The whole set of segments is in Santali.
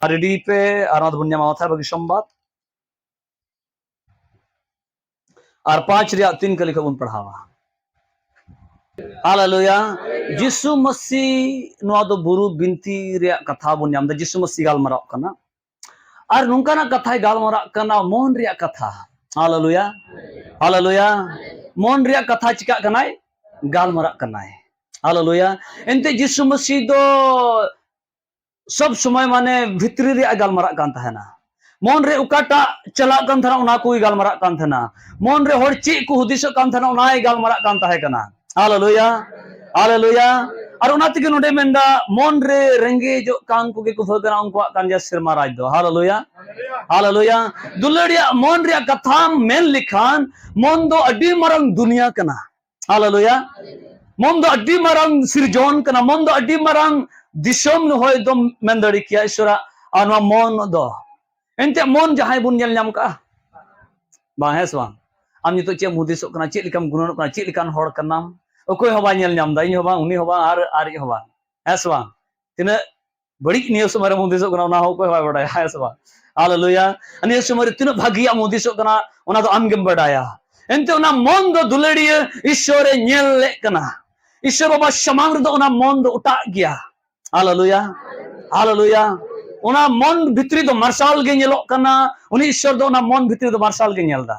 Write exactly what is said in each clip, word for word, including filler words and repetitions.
ᱟᱨ ᱨᱮᱰᱤ ᱯᱮ, ᱟᱨ ᱚᱱᱟ ᱫᱚᱵᱚᱱ ᱧᱟᱢᱟ ᱢᱟᱛᱷᱟᱭ ᱵᱷᱟᱹᱜᱤ ᱥᱚᱢᱵᱟᱫ ᱟᱨ ᱯᱟᱸᱪ ᱨᱮᱭᱟᱜ ᱛᱤᱱ ᱠᱟᱹᱞᱤ ᱠᱷᱚᱱ ᱵᱚᱱ ᱯᱟᱲᱦᱟᱣᱟ᱾ ᱦᱟᱞᱮᱞᱩᱭᱟ᱾ ᱡᱤᱥᱩ ᱢᱟᱹᱥᱤ, ᱱᱚᱣᱟ ᱫᱚ ᱵᱩᱨᱩ ᱵᱤᱱᱛᱤ ᱨᱮᱭᱟᱜ ᱠᱟᱛᱷᱟ ᱵᱚᱱ ᱧᱟᱢ ᱮᱫᱟ᱾ ᱡᱤᱥᱩ ᱢᱟᱹᱥᱤ ᱜᱟᱞᱢᱟᱨᱟᱜ ᱠᱟᱱᱟ, ᱟᱨ ᱱᱚᱝᱠᱟᱱᱟᱜ ᱠᱟᱛᱷᱟᱭ ᱜᱟᱞᱢᱟᱨᱟᱜ ᱠᱟᱱᱟ, ᱢᱚᱱ ᱨᱮᱭᱟᱜ ᱠᱟᱛᱷᱟ᱾ ᱦᱟᱞᱮᱞᱩᱭᱟ, ᱦᱟᱞᱮᱞᱩᱭᱟ᱾ ᱢᱚᱱ ᱨᱮᱭᱟᱜ ᱠᱟᱛᱷᱟ ᱪᱤᱠᱟᱜ ᱠᱟᱱᱟᱭ? ᱜᱟᱞᱢᱟᱨᱟᱜ ᱠᱟᱱᱟᱭ᱾ ᱦᱟᱞᱮᱞᱩᱭᱟ᱾ ᱮᱱᱛᱮ ᱡᱤᱥᱩ ᱢᱟᱹᱥᱤ ᱫᱚ ᱥᱚᱵ ᱥᱚᱢᱚᱭ ᱢᱟᱱᱮ ᱵᱷᱤᱛᱨᱤ ᱨᱮᱭᱟᱜ ᱜᱟᱞᱢᱟᱨᱟᱜ ᱠᱟᱱ ᱛᱟᱦᱮᱱᱟ᱾ ᱢᱚᱱ ᱨᱮ ᱚᱠᱟᱴᱟᱜ ᱪᱟᱞᱟᱜ ᱠᱟᱱ ᱛᱟᱦᱮᱱᱟ, ᱚᱱᱟ ᱠᱚᱭ ᱜᱟᱞᱢᱟᱨᱟᱜ ᱠᱟᱱ ᱛᱟᱦᱮᱱᱟ᱾ ᱢᱚᱱ ᱨᱮ ᱦᱚᱲ ᱪᱮᱫ ᱠᱚ ᱦᱩᱫᱤᱥᱚᱜ ᱠᱟᱱ ᱛᱟᱦᱮᱱᱟ, ᱚᱱᱟᱭ ᱜᱟᱞᱢᱟᱨᱟᱜ ᱠᱟᱱ ᱛᱟᱦᱮᱸ ᱠᱟᱱᱟ᱾ ᱦᱟᱞᱮᱞᱩᱭᱟ, ᱦᱟᱞᱮᱞᱩᱭᱟ᱾ ᱟᱨ ᱚᱱᱟ ᱛᱮᱜᱮ ᱱᱚᱰᱮ ᱢᱮᱱᱫᱟ, ᱢᱚᱱ ᱨᱮ ᱨᱮᱸᱜᱮᱡᱚᱜ ᱠᱟᱱ ᱠᱚᱜᱮ ᱠᱚ ᱵᱷᱟᱹᱜᱽ ᱠᱟᱱᱟ, ᱩᱱᱠᱩᱣᱟᱜ ᱠᱟᱱ ᱜᱮᱭᱟ ᱥᱮᱨᱢᱟ ᱨᱟᱡᱽ ᱫᱚ᱾ ᱦᱟᱞᱮᱞᱩᱭᱟ, ᱦᱟᱞᱮᱞᱩᱭᱟ᱾ ᱫᱩᱞᱟᱹᱲᱤᱭᱟᱜ ᱢᱚᱱ ᱨᱮᱭᱟᱜ ᱠᱟᱛᱷᱟᱢ ᱢᱮᱱ ᱞᱮᱠᱷᱟᱱ, ᱢᱚᱱ ᱫᱚ ᱟᱹᱰᱤ ᱢᱟᱨᱟᱝ ᱫᱩᱱᱤᱭᱟᱹ ᱠᱟᱱᱟ᱾ ᱦᱟᱞᱮᱞᱩᱭᱟ᱾ ᱢᱚᱱ ᱫᱚ ᱟᱹᱰᱤ ᱢᱟᱨᱟᱝ ᱥᱤᱨᱡᱚᱱ ᱠᱟᱱᱟ, ᱢᱚᱱ ᱫᱚ ᱟᱹᱰᱤ ᱢᱟᱨᱟᱝ ᱫᱤᱥᱚᱢ ᱦᱚᱭ ᱫᱚᱢ ᱢᱮᱱ ᱫᱟᱲᱮ ᱠᱮᱭᱟ, ᱤᱥᱚᱨᱟᱜ᱾ ᱟᱨ ᱱᱚᱣᱟ ᱢᱚᱱ ᱫᱚ, ᱮᱱᱛᱮ ᱢᱚᱱ ᱡᱟᱦᱟᱸᱭ ᱵᱚᱱ ᱧᱮᱞ ᱧᱟᱢ ᱠᱟᱜᱼᱟ, ᱵᱟᱝ, ᱦᱮᱸ ᱥᱮ ᱵᱟᱝ? ᱟᱢ ᱱᱤᱛᱚᱜ ᱪᱮᱫ ᱮᱢ ᱦᱩᱫᱤᱥᱚᱜ ᱠᱟᱱᱟ, ᱪᱮᱫ ᱞᱮᱠᱟᱢ ᱜᱩᱱᱟᱹᱱᱚᱜ ᱠᱟᱱᱟ, ᱪᱮᱫ ᱞᱮᱠᱟᱱ ᱦᱚᱲ ᱠᱟᱱᱟᱢ, ᱚᱠᱚᱭ ᱦᱚᱸ ᱵᱟᱭ ᱧᱮᱞ ᱧᱟᱢ ᱮᱫᱟ, ᱤᱧ ᱦᱚᱸ ᱵᱟᱝ, ᱩᱱᱤ ᱦᱚᱸ ᱵᱟᱝ, ᱟᱨ ᱟᱨ ᱤᱧ ᱦᱚᱸ ᱵᱟᱝ, ᱦᱮᱸ ᱥᱮ ᱵᱟᱝ? ᱛᱤᱱᱟᱹᱜ ᱵᱟᱹᱲᱤᱡ ᱱᱤᱭᱟᱹ ᱥᱚᱢᱚᱭ ᱨᱮᱢ ᱦᱩᱫᱤᱥᱚᱜ ᱠᱟᱱᱟ, ᱚᱱᱟ ᱦᱚᱸ ᱚᱠᱚᱭ ᱦᱚᱸ ᱵᱟᱭ ᱵᱟᱰᱟᱭᱟ, ᱦᱮᱸ ᱥᱮ ᱵᱟᱝ? ᱦᱟᱞᱮᱞᱩᱭᱟ᱾ ᱱᱤᱭᱟᱹ ᱥᱚᱢᱚᱭ ᱨᱮ ᱛᱤᱱᱟᱹᱜ ᱵᱷᱟᱹᱜᱤᱭᱟᱜ ᱮᱢ ᱦᱩᱫᱤᱥᱚᱜ ᱠᱟᱱᱟ, ᱚᱱᱟ ᱫᱚ ᱟᱢ ᱜᱮᱢ ᱵᱟᱰᱟᱭᱟ᱾ ᱮᱱᱛᱮ ᱚᱱᱟ ᱢᱚᱱ ᱫᱚ ᱫᱩᱞᱟᱹᱲᱤᱭᱟᱹ ᱤᱥᱚᱨᱮ ᱧᱮᱞ ᱞᱮᱫ ᱠᱟᱱᱟ᱾ ᱤᱥᱚᱨ ᱵᱟᱵᱟ ᱥᱟᱢᱟᱝ ᱨᱮᱫᱚ ᱚᱱᱟ ᱢᱚᱱ ᱫᱚ ᱚᱴᱟᱜ ᱜᱮᱭᱟ᱾ ᱦᱟᱞᱮᱞᱩᱭᱟ, ᱦᱟᱞᱮᱞᱩᱭᱟ᱾ ᱚᱱᱟ ᱢᱚᱱ ᱵᱷᱤᱛᱨᱤ ᱫᱚ ᱢᱟᱨᱥᱟᱞ ᱜᱮ ᱧᱮᱞᱚᱜ ᱠᱟᱱᱟ᱾ ᱩᱱᱤ ᱤᱥᱚᱨ ᱫᱚ ᱚᱱᱟ ᱢᱚᱱ ᱵᱷᱤᱛᱨᱤ ᱫᱚ ᱢᱟᱨᱥᱟᱞ ᱜᱮ ᱧᱮᱞ ᱮᱫᱟ᱾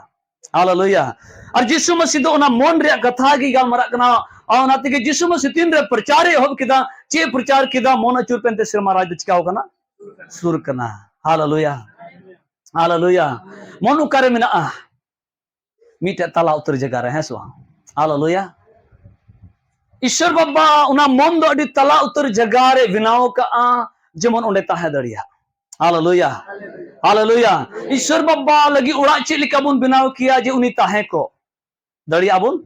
ᱦᱟᱞᱮᱞᱩᱭᱟ᱾ ᱟᱨ ᱡᱤᱥᱩ ᱢᱟᱹᱥᱤ ᱫᱚ ᱚᱱᱟ ᱢᱚᱱ ᱨᱮᱭᱟᱜ ᱠᱟᱛᱷᱟ ᱜᱮ ᱜᱟᱞᱢᱟᱨᱟᱜ ᱠᱟᱱᱟ᱾ ᱟᱨ ᱚᱱᱟ ᱛᱮᱜᱮ ᱡᱤᱥᱩ ᱢᱟᱹᱥᱤ ᱛᱤᱱᱨᱮ ᱯᱨᱚᱪᱟᱨ ᱮ ᱮᱦᱚᱵ ᱠᱮᱫᱟ, ᱪᱮᱫ ᱯᱨᱚᱪᱟᱨ ᱠᱮᱫᱟ? ᱢᱚᱱ ᱟᱹᱪᱩᱨ ᱯᱮᱱᱛᱮ ᱥᱮᱨᱢᱟ ᱨᱟᱡᱽ ᱫᱚ ᱪᱤᱠᱟᱣ ᱠᱟᱱᱟ? ᱥᱩᱨ ᱠᱟᱱᱟ᱾ ᱦᱟᱞᱮᱞᱩᱭᱟ, ᱦᱟᱞᱮᱞᱩᱭᱟ᱾ ᱢᱚᱱ ᱚᱠᱟᱨᱮ ᱢᱮᱱᱟᱜᱼᱟ? ᱢᱤᱫᱴᱮᱡ ᱛᱟᱞᱟ ᱩᱛᱟᱹᱨ ᱡᱟᱭᱜᱟ ᱨᱮ, ᱦᱮᱸ ᱥᱮ ᱵᱟᱝ? ᱦᱟᱞᱮᱞᱩᱭᱟ᱾ ᱤᱥᱚᱨ ᱵᱟᱵᱟ ᱚᱱᱟ ᱢᱚᱱ ᱫᱚ ᱟᱹᱰᱤ ᱛᱟᱞᱟ ᱩᱛᱟᱹᱨ ᱡᱟᱭᱜᱟ ᱨᱮ ᱵᱮᱱᱟᱣ ᱠᱟᱜᱼᱟ, ᱡᱮᱢᱚᱱ ᱚᱸᱰᱮ ᱛᱟᱦᱮᱸ ᱫᱟᱲᱮᱭᱟᱜ᱾ ᱦᱟᱞᱮᱞᱩᱭᱟ, ᱦᱟᱞᱮᱞᱩᱭᱟ᱾ ᱤᱥᱚᱨ ᱵᱟᱵᱟ ᱞᱟᱹᱜᱤᱫ ᱚᱲᱟᱜ ᱪᱮᱫ ᱞᱮᱠᱟ ᱵᱚᱱ ᱵᱮᱱᱟᱣ ᱠᱮᱭᱟ ᱡᱮ ᱩᱱᱤ ᱛᱟᱦᱮᱸ ᱠᱚᱜ ᱫᱟᱲᱮᱭᱟᱜᱼᱟ ᱵᱚᱱ?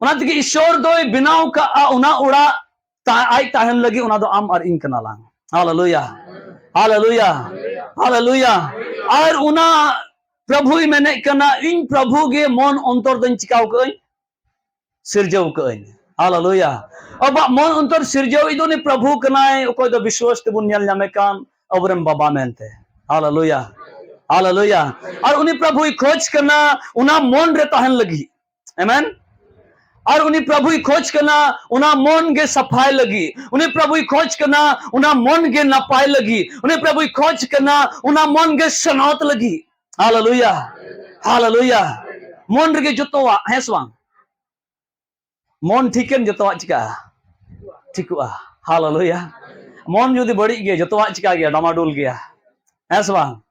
ᱚᱱᱟ ᱛᱮᱜᱮ ᱤᱥᱚᱨ ᱫᱚᱭ ᱵᱮᱱᱟᱣ ᱠᱟᱜᱼᱟ ᱚᱱᱟ ᱚᱲᱟᱜ, ᱛᱟ-, ᱟᱡ ᱛᱟᱦᱮᱱ ᱞᱟᱹᱜᱤᱫ᱾ ᱚᱱᱟ ᱫᱚ ᱟᱢ ᱟᱨ ᱤᱧ ᱠᱟᱱᱟ ᱞᱟᱝ᱾ ᱦᱟᱞᱮᱞᱩᱭᱟ, ᱦᱟᱞᱮᱞᱩᱭᱟ, ᱦᱟᱞᱮᱞᱩᱭᱟ᱾ ᱟᱨ ᱚᱱᱟ ᱯᱨᱚᱵᱷᱩᱭ ᱢᱮᱱᱮᱫ ᱠᱟᱱᱟ, ᱤᱧ ᱯᱨᱚᱵᱷᱩ ᱜᱮ ᱢᱚᱱ ᱚᱱᱛᱚᱨ ᱫᱚᱧ ᱪᱤᱠᱟᱹᱣ ᱠᱟᱜ ᱟᱹᱧ, ᱥᱤᱨᱡᱟᱹᱣ ᱠᱟᱜ ᱟᱹᱧ᱾ ᱦᱟᱞᱮᱞᱩᱭᱟ᱾ ᱟᱵᱚᱣᱟᱜ ᱢᱚᱱ ᱚᱱᱛᱚᱨ ᱥᱤᱨᱡᱟᱹᱣᱤᱡ ᱫᱚ ᱩᱱᱤ ᱯᱨᱚᱵᱷᱩ ᱠᱟᱱᱟᱭ, ᱚᱠᱚᱭ ᱫᱚ ᱵᱤᱥᱣᱟᱥ ᱛᱮᱵᱚᱱ ᱧᱮᱞ ᱧᱟᱢᱮ ᱠᱟᱱ, ᱟᱵᱚᱨᱮᱱ ᱵᱟᱵᱟ ᱢᱮᱱᱛᱮ᱾ ᱦᱟᱞᱮᱞᱩᱭᱟ, ᱦᱟᱞᱮᱞᱩᱭᱟ᱾ ᱟᱨ ᱩᱱᱤ ᱯᱨᱚᱵᱷᱩᱭ ᱠᱷᱚᱡᱽ ᱠᱟᱱᱟ ᱚᱱᱟ ᱢᱚᱱ ᱨᱮ ᱛᱟᱦᱮᱱ ᱞᱟᱹᱜᱤᱫ᱾ ᱟᱢᱮᱱ᱾ ᱟᱨ ᱩᱱᱤ ᱯᱨᱚᱵᱷᱩᱭ ᱠᱷᱚᱡᱽ ᱠᱟᱱᱟ ᱚᱱᱟ ᱢᱚᱱ ᱜᱮ ᱥᱟᱯᱷᱟᱭ ᱞᱟᱹᱜᱤᱫ, ᱩᱱᱤ ᱯᱨᱚᱵᱷᱩᱭ ᱠᱷᱚᱡᱽ ᱠᱟᱱᱟ ᱚᱱᱟ ᱢᱚᱱ ᱜᱮ ᱱᱟᱯᱟᱭ ᱞᱟᱹᱜᱤᱫ, ᱩᱱᱤ ᱯᱨᱚᱵᱷᱩᱭ ᱠᱷᱚᱡᱽ ᱠᱟᱱᱟ ᱚᱱᱟ ᱢᱚᱱ ᱜᱮ ᱥᱮᱱᱚᱛ ᱞᱟᱹᱜᱤᱫ᱾ ᱦᱟᱞᱮᱞᱩᱭᱟ, ᱦᱟᱞᱮᱞᱩᱭᱟ᱾ ᱢᱚᱱ ᱨᱮᱜᱮ ᱡᱚᱛᱚᱣᱟᱜ, ᱦᱮᱸ ᱥᱮ ᱵᱟᱝ? ᱢᱚᱱ ᱴᱷᱤᱠᱮᱱ ᱡᱚᱛᱚᱣᱟᱜ ᱪᱤᱠᱟᱹᱜᱼᱟ? ᱴᱷᱤᱠᱚᱜᱼᱟ᱾ ᱦᱟᱞᱮᱞᱩᱭᱟ᱾ ᱢᱚᱱ ᱡᱩᱫᱤ ᱵᱟᱹᱲᱤᱡ ᱜᱮᱭᱟ, ᱡᱚᱛᱚᱣᱟᱜ ᱪᱤᱠᱟ ᱜᱮᱭᱟ, ᱰᱟᱢᱟᱰᱩᱞ ᱜᱮᱭᱟ, ᱦᱮᱸ ᱥᱮ ᱵᱟᱝ?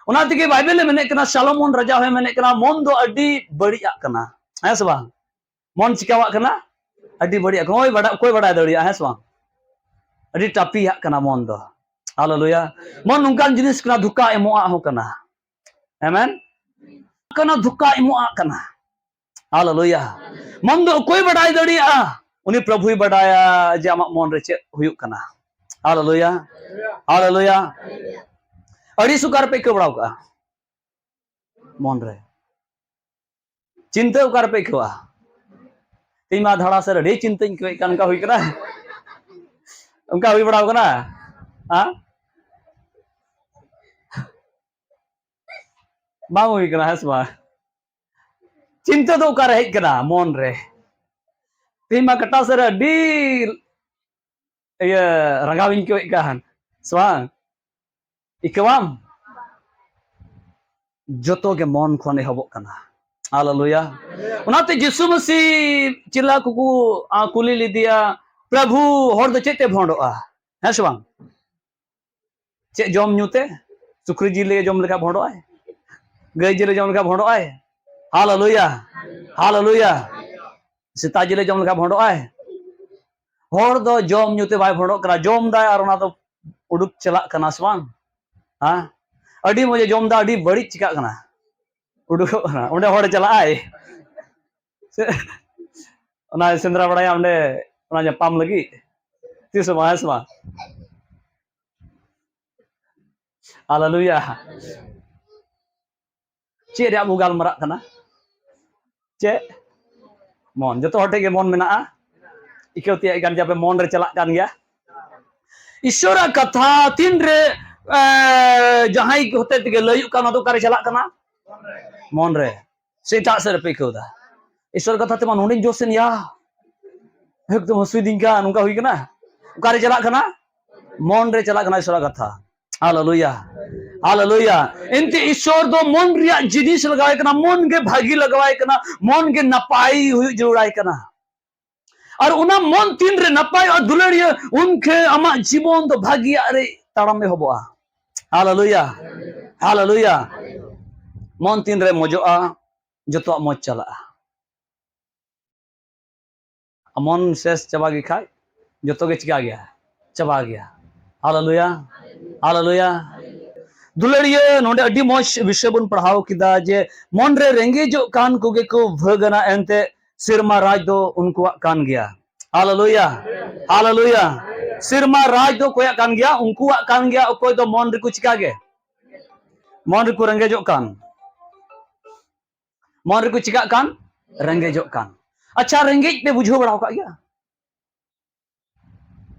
ᱚᱱᱟ ᱛᱮᱜᱮ ᱵᱟᱭᱵᱮᱞ ᱮ ᱢᱮᱱᱮᱫ ᱠᱟᱱᱟ, ᱥᱟᱞᱚᱢᱚᱱ ᱨᱟᱡᱟ ᱦᱚᱸᱭ ᱢᱮᱱᱮᱫ ᱠᱟᱱᱟ, ᱢᱚᱱ ᱫᱚ ᱟᱹᱰᱤ ᱵᱟᱹᱲᱤᱡ ᱟᱜ ᱠᱟᱱᱟ, ᱦᱮᱸ ᱥᱮ ᱵᱟᱝ? ᱢᱚᱱ ᱪᱤᱠᱟᱣᱟᱜ ᱠᱟᱱᱟ? ᱟᱹᱰᱤ ᱵᱟᱹᱲᱤᱡ ᱟᱜ ᱠᱟᱱᱟ᱾ ᱚᱠᱚᱭ ᱵᱟᱰᱟᱭ, ᱚᱠᱚᱭ ᱵᱟᱰᱟᱭ ᱫᱟᱲᱮᱭᱟᱜᱼᱟ, ᱦᱮᱸ ᱥᱮ ᱵᱟᱝ? ᱟᱹᱰᱤ ᱴᱟᱯᱤᱭᱟᱜ ᱠᱟᱱᱟ ᱢᱚᱱ ᱫᱚ᱾ ᱦᱟᱞᱮᱞᱩᱭᱟ᱾ ᱢᱚᱱ ᱱᱚᱝᱠᱟᱱ ᱡᱤᱱᱤᱥ ᱠᱟᱱᱟ, ᱫᱷᱳᱠᱟ ᱮᱢᱚᱜ ᱟᱜ ᱦᱚᱸ ᱠᱟᱱᱟ᱾ ᱟᱢᱮᱱ᱾ ᱠᱟᱱᱟ, ᱫᱷᱳᱠᱟ ᱮᱢᱚᱜ ᱟᱜ ᱠᱟᱱᱟ᱾ ᱦᱟᱞᱮᱞᱩᱭᱟ᱾ ᱢᱚᱱ ᱫᱚ ᱚᱠᱚᱭ ᱵᱟᱰᱟᱭ ᱫᱟᱲᱮᱭᱟᱜᱼᱟ? ᱩᱱᱤ ᱯᱨᱚᱵᱷᱩᱭ ᱵᱟᱰᱟᱭᱟ ᱡᱮ ᱟᱢᱟᱜ ᱢᱚᱱ ᱨᱮ ᱪᱮᱫ ᱦᱩᱭᱩᱜ ᱠᱟᱱᱟ᱾ ᱦᱟᱞᱮᱞᱩᱭᱟ, ᱦᱟᱞᱮᱞᱩᱭᱟ᱾ ᱟᱹᱲᱤᱥ ᱚᱠᱟ ᱨᱮᱯᱮ ᱟᱹᱭᱠᱟᱹᱣ ᱵᱟᱲᱟᱣ ᱠᱟᱜᱼᱟ? ᱢᱚᱱ ᱨᱮ᱾ ᱪᱤᱱᱛᱟᱹ ᱚᱠᱟ ᱨᱮᱯᱮ ᱟᱹᱭᱠᱟᱹᱣᱟ? ᱛᱮᱦᱮᱧ ᱢᱟ ᱫᱷᱟᱲᱟ ᱥᱮᱫ ᱟᱹᱰᱤ ᱪᱤᱱᱛᱟᱹᱧ ᱟᱹᱭᱠᱟᱹᱣᱮᱫ ᱠᱟᱱ, ᱚᱱᱠᱟ ᱦᱩᱭ ᱠᱟᱱᱟ? ᱚᱱᱠᱟ ᱦᱩᱭ ᱵᱟᱲᱟᱣ ᱠᱟᱱᱟ? ᱦᱮᱸ? ᱵᱟᱝ ᱦᱩᱭ ᱠᱟᱱᱟ, ᱦᱮᱸ ᱥᱮ ᱵᱟᱝ? ᱪᱤᱱᱛᱟᱹ ᱫᱚ ᱚᱠᱟᱨᱮ ᱦᱮᱡ ᱠᱟᱱᱟ? ᱢᱚᱱ ᱨᱮ᱾ ᱛᱮᱦᱮᱧ ᱢᱟ ᱠᱟᱴᱟ ᱥᱮᱫ ᱨᱮ ᱟᱹᱰᱤ, ᱤᱭᱟᱹ, ᱨᱟᱸᱜᱟᱣᱤᱧ ᱟᱹᱭᱠᱟᱹᱣᱮᱫ ᱠᱟᱱ, ᱥᱮ ᱵᱟᱝ? ᱟᱹᱭᱠᱟᱹᱣᱟᱢ? ᱡᱚᱛᱚ ᱜᱮ ᱢᱚᱱ ᱠᱷᱚᱱ ᱮᱦᱚᱵᱚᱜ ᱠᱟᱱᱟ᱾ ᱦᱟᱞᱮᱞᱩᱭᱟ᱾ ᱚᱱᱟᱛᱮ ᱡᱤᱥᱩ ᱢᱟᱹᱥᱤ ᱪᱮᱞᱟ ᱠᱚᱠᱚ, ᱟ, ᱠᱩᱞᱤ ᱞᱮᱫᱮᱭᱟ, "ᱯᱨᱚᱵᱷᱩ, ᱦᱚᱲ ᱫᱚ ᱪᱮᱫ ᱛᱮ ᱵᱷᱚᱸᱰᱚᱜᱼᱟ?" ᱦᱮᱸ ᱥᱮ ᱵᱟᱝ? ᱪᱮᱫ ᱡᱚᱢ ᱧᱩ ᱛᱮ? ᱥᱩᱠᱨᱤ ᱡᱤᱞ ᱡᱚᱢ ᱞᱮᱠᱷᱟᱱ ᱵᱷᱚᱸᱰᱚᱜᱼᱟᱭ? ᱜᱟᱹᱭ ᱡᱤᱞ ᱡᱚᱢ ᱞᱮᱠᱷᱟᱱ ᱵᱷᱚᱸᱰᱚᱜᱼᱟᱭ? ᱦᱟᱞᱮᱞᱩᱭᱟ, ᱦᱟᱞᱮᱞᱩᱭᱟ᱾ ᱥᱮᱛᱟ ᱡᱤᱞ ᱡᱚᱢ ᱞᱮᱠᱷᱟᱱ ᱵᱷᱚᱸᱰᱚᱜᱼᱟᱭ? ᱦᱚᱲ ᱫᱚ ᱡᱚᱢ ᱧᱩ ᱛᱮ ᱵᱟᱭ ᱵᱷᱚᱸᱰᱚᱜ ᱠᱟᱱᱟ, ᱡᱚᱢ ᱫᱟᱭ ᱟᱨ ᱚᱱᱟ ᱫᱚ ᱩᱰᱩᱠ ᱪᱟᱞᱟᱜ ᱠᱟᱱᱟ, ᱥᱮ ᱵᱟᱝ? ᱦᱮᱸ? ᱟᱹᱰᱤ ᱢᱚᱡᱮ ᱡᱚᱢ ᱫᱟ, ᱟᱹᱰᱤ ᱵᱟᱹᱲᱤᱡ ᱪᱤᱠᱟᱜ ᱠᱟᱱᱟ, ᱩᱰᱩᱠᱚᱜ ᱠᱟᱱᱟ᱾ ᱚᱸᱰᱮ ᱦᱚᱲ ᱪᱟᱞᱟᱜ ᱟᱭ, ᱥᱮ ᱚᱱᱟ ᱥᱮᱸᱫᱽᱨᱟ ᱵᱟᱲᱟᱭᱟ ᱚᱸᱰᱮ, ᱚᱱᱟ ᱧᱟᱯᱟᱢ ᱞᱟᱹᱜᱤᱫ? ᱛᱤᱥ ᱦᱚᱸ ᱵᱟᱝ, ᱦᱮᱸ ᱥᱮ ᱵᱟᱝ? ᱦᱟᱞᱮᱞᱩᱭᱟ᱾ ᱪᱮᱫ ᱨᱮᱭᱟᱜ ᱵᱚ ᱜᱟᱞᱢᱟᱨᱟᱜ ᱠᱟᱱᱟ? ᱪᱮᱫ? ᱢᱚᱱ᱾ ᱡᱚᱛᱚ ᱦᱚᱲ ᱴᱷᱮᱱ ᱜᱮ ᱢᱚᱱ ᱢᱮᱱᱟᱜᱼᱟ? ᱤᱠᱟᱹᱣ ᱛᱮᱭᱟᱜ ᱠᱟᱱ ᱜᱮᱭᱟ ᱯᱮ, ᱢᱚᱱ ᱨᱮ ᱪᱟᱞᱟᱜ ᱠᱟᱱ ᱜᱮᱭᱟ᱾ ᱤᱥᱚᱨᱟᱜ ᱠᱟᱛᱷᱟ ᱛᱤᱱᱨᱮ ᱮ, ᱡᱟᱦᱟᱸᱭ ᱦᱚᱛᱮ ᱛᱮᱜᱮ ᱞᱟᱹᱭᱩᱜ ᱠᱟᱱ, ᱚᱱᱟ ᱫᱚ ᱚᱠᱟᱨᱮ ᱪᱟᱞᱟᱜ ᱠᱟᱱᱟ? ᱢᱚᱱ ᱨᱮ᱾ ᱥᱮ ᱮᱴᱟᱜ ᱥᱮᱫ ᱨᱮᱯᱮ ᱟᱹᱭᱠᱟᱹᱣ ᱮᱫᱟ? ᱤᱥᱚᱨ ᱠᱟᱛᱷᱟ ᱛᱮᱢᱟ ᱱᱚᱰᱮᱧ ᱡᱳᱥ ᱮᱱ ᱭᱟ, ᱮᱠᱫᱚᱢ ᱦᱟᱹᱥᱩᱭᱫᱤᱧ ᱠᱟᱱ, ᱱᱚᱝᱠᱟ ᱦᱩᱭ ᱠᱟᱱᱟ᱾ ᱚᱠᱟᱨᱮ ᱪᱟᱞᱟᱜ ᱠᱟᱱᱟ? ᱢᱚᱱ ᱨᱮ ᱪᱟᱞᱟᱜ ᱠᱟᱱᱟ ᱤᱥᱚᱨᱟᱜ ᱠᱟᱛᱷᱟ᱾ ᱦᱟᱞᱮᱞᱩᱭᱟ, ᱦᱟᱞᱮᱞᱩᱭᱟ᱾ ᱮᱱᱛᱮ ᱤᱥᱚᱨ ᱫᱚ ᱢᱚᱱ ᱨᱮᱭᱟᱜ ᱡᱤᱱᱤᱥ ᱞᱟᱜᱟᱣᱟᱭ ᱠᱟᱱᱟ, ᱢᱚᱱ ᱜᱮ ᱵᱷᱟᱹᱜᱤ ᱞᱟᱜᱟᱣᱟᱭ ᱠᱟᱱᱟ, ᱢᱚᱱ ᱜᱮ ᱱᱟᱯᱟᱭ ᱦᱩᱭᱩᱜ ᱡᱟᱹᱨᱩᱲᱟᱭ ᱠᱟᱱᱟ᱾ ᱟᱨ ᱚᱱᱟ ᱢᱚᱱ ᱛᱤᱱᱨᱮ ᱱᱟᱯᱟᱭᱚᱜᱼᱟ, ᱫᱩᱞᱟᱹᱲᱤᱭᱟᱹ, ᱩᱱᱠᱷᱮ ᱟᱢᱟᱜ ᱡᱤᱵᱚᱱ ᱫᱚ ᱵᱷᱟᱹᱜᱤᱭᱟᱜ ᱨᱮ ᱛᱟᱲᱟᱢ ᱮᱦᱚᱵᱚᱜᱼᱟ᱾ ᱦᱟᱞᱮᱞᱩᱭᱟ, ᱦᱟᱞᱮᱞᱩᱭᱟ᱾ ᱢᱚᱱ ᱛᱤᱱᱨᱮ ᱢᱚᱡᱚᱜᱼᱟ, ᱡᱚᱛᱚᱣᱟᱜ ᱢᱚᱡᱽ ᱪᱟᱞᱟᱜᱼᱟ᱾ ᱢᱚᱱ ᱥᱮᱥ ᱪᱟᱵᱟ ᱜᱮ ᱠᱷᱟᱡ ᱡᱚᱛᱚ ᱜᱮ ᱪᱤᱠᱟ ᱜᱮᱭᱟ? ᱪᱟᱵᱟ ᱜᱮᱭᱟ᱾ ᱦᱟᱞᱮᱞᱩᱭᱟ, ᱦᱟᱞᱮᱞᱩᱭᱟ᱾ ᱫᱩᱞᱟᱹᱲᱤᱭᱟᱹ, ᱱᱚᱰᱮ ᱟᱹᱰᱤ ᱢᱚᱡᱽ ᱵᱤᱥᱚᱭ ᱵᱚᱱ ᱯᱟᱲᱦᱟᱣ ᱠᱮᱫᱟ ᱡᱮ ᱢᱚᱱ ᱨᱮ ᱨᱮᱸᱜᱮᱡᱚᱜ ᱠᱟᱱ ᱠᱚᱜᱮ ᱠᱚ ᱵᱷᱟᱹᱜᱟᱱᱟ, ᱮᱱᱛᱮ ᱥᱮᱨᱢᱟ ᱨᱟᱡᱽ ᱫᱚ ᱩᱱᱠᱩᱣᱟᱜ ᱠᱟᱱ ᱜᱮᱭᱟ᱾ ᱦᱟᱞᱮᱞᱩᱭᱟ, ᱦᱟᱞᱮᱞᱩᱭᱟ᱾ ᱥᱮᱨᱢᱟ ᱨᱟᱡᱽ ᱫᱚ ᱚᱠᱚᱭᱟᱜ ᱠᱟᱱ ᱜᱮᱭᱟ? ᱩᱱᱠᱩᱣᱟᱜ ᱠᱟᱱ ᱜᱮᱭᱟ᱾ ᱚᱠᱚᱭ ᱫᱚ ᱢᱚᱱ ᱨᱮᱠᱚ ᱪᱤᱠᱟ ᱜᱮ? ᱢᱚᱱ ᱨᱮᱠᱚ ᱨᱮᱸᱜᱮᱡᱚᱜ ᱠᱟᱱ, ᱢᱚᱱ ᱨᱮᱠᱚ ᱪᱤᱠᱟᱜ ᱠᱟᱱ? ᱨᱮᱸᱜᱮᱡᱚᱜ ᱠᱟᱱ᱾ ᱟᱪᱪᱷᱟ, ᱨᱮᱸᱜᱮᱡ ᱯᱮ ᱵᱩᱡᱷᱟᱹᱣ ᱵᱟᱲᱟ ᱟᱠᱟᱫ ᱜᱮᱭᱟ?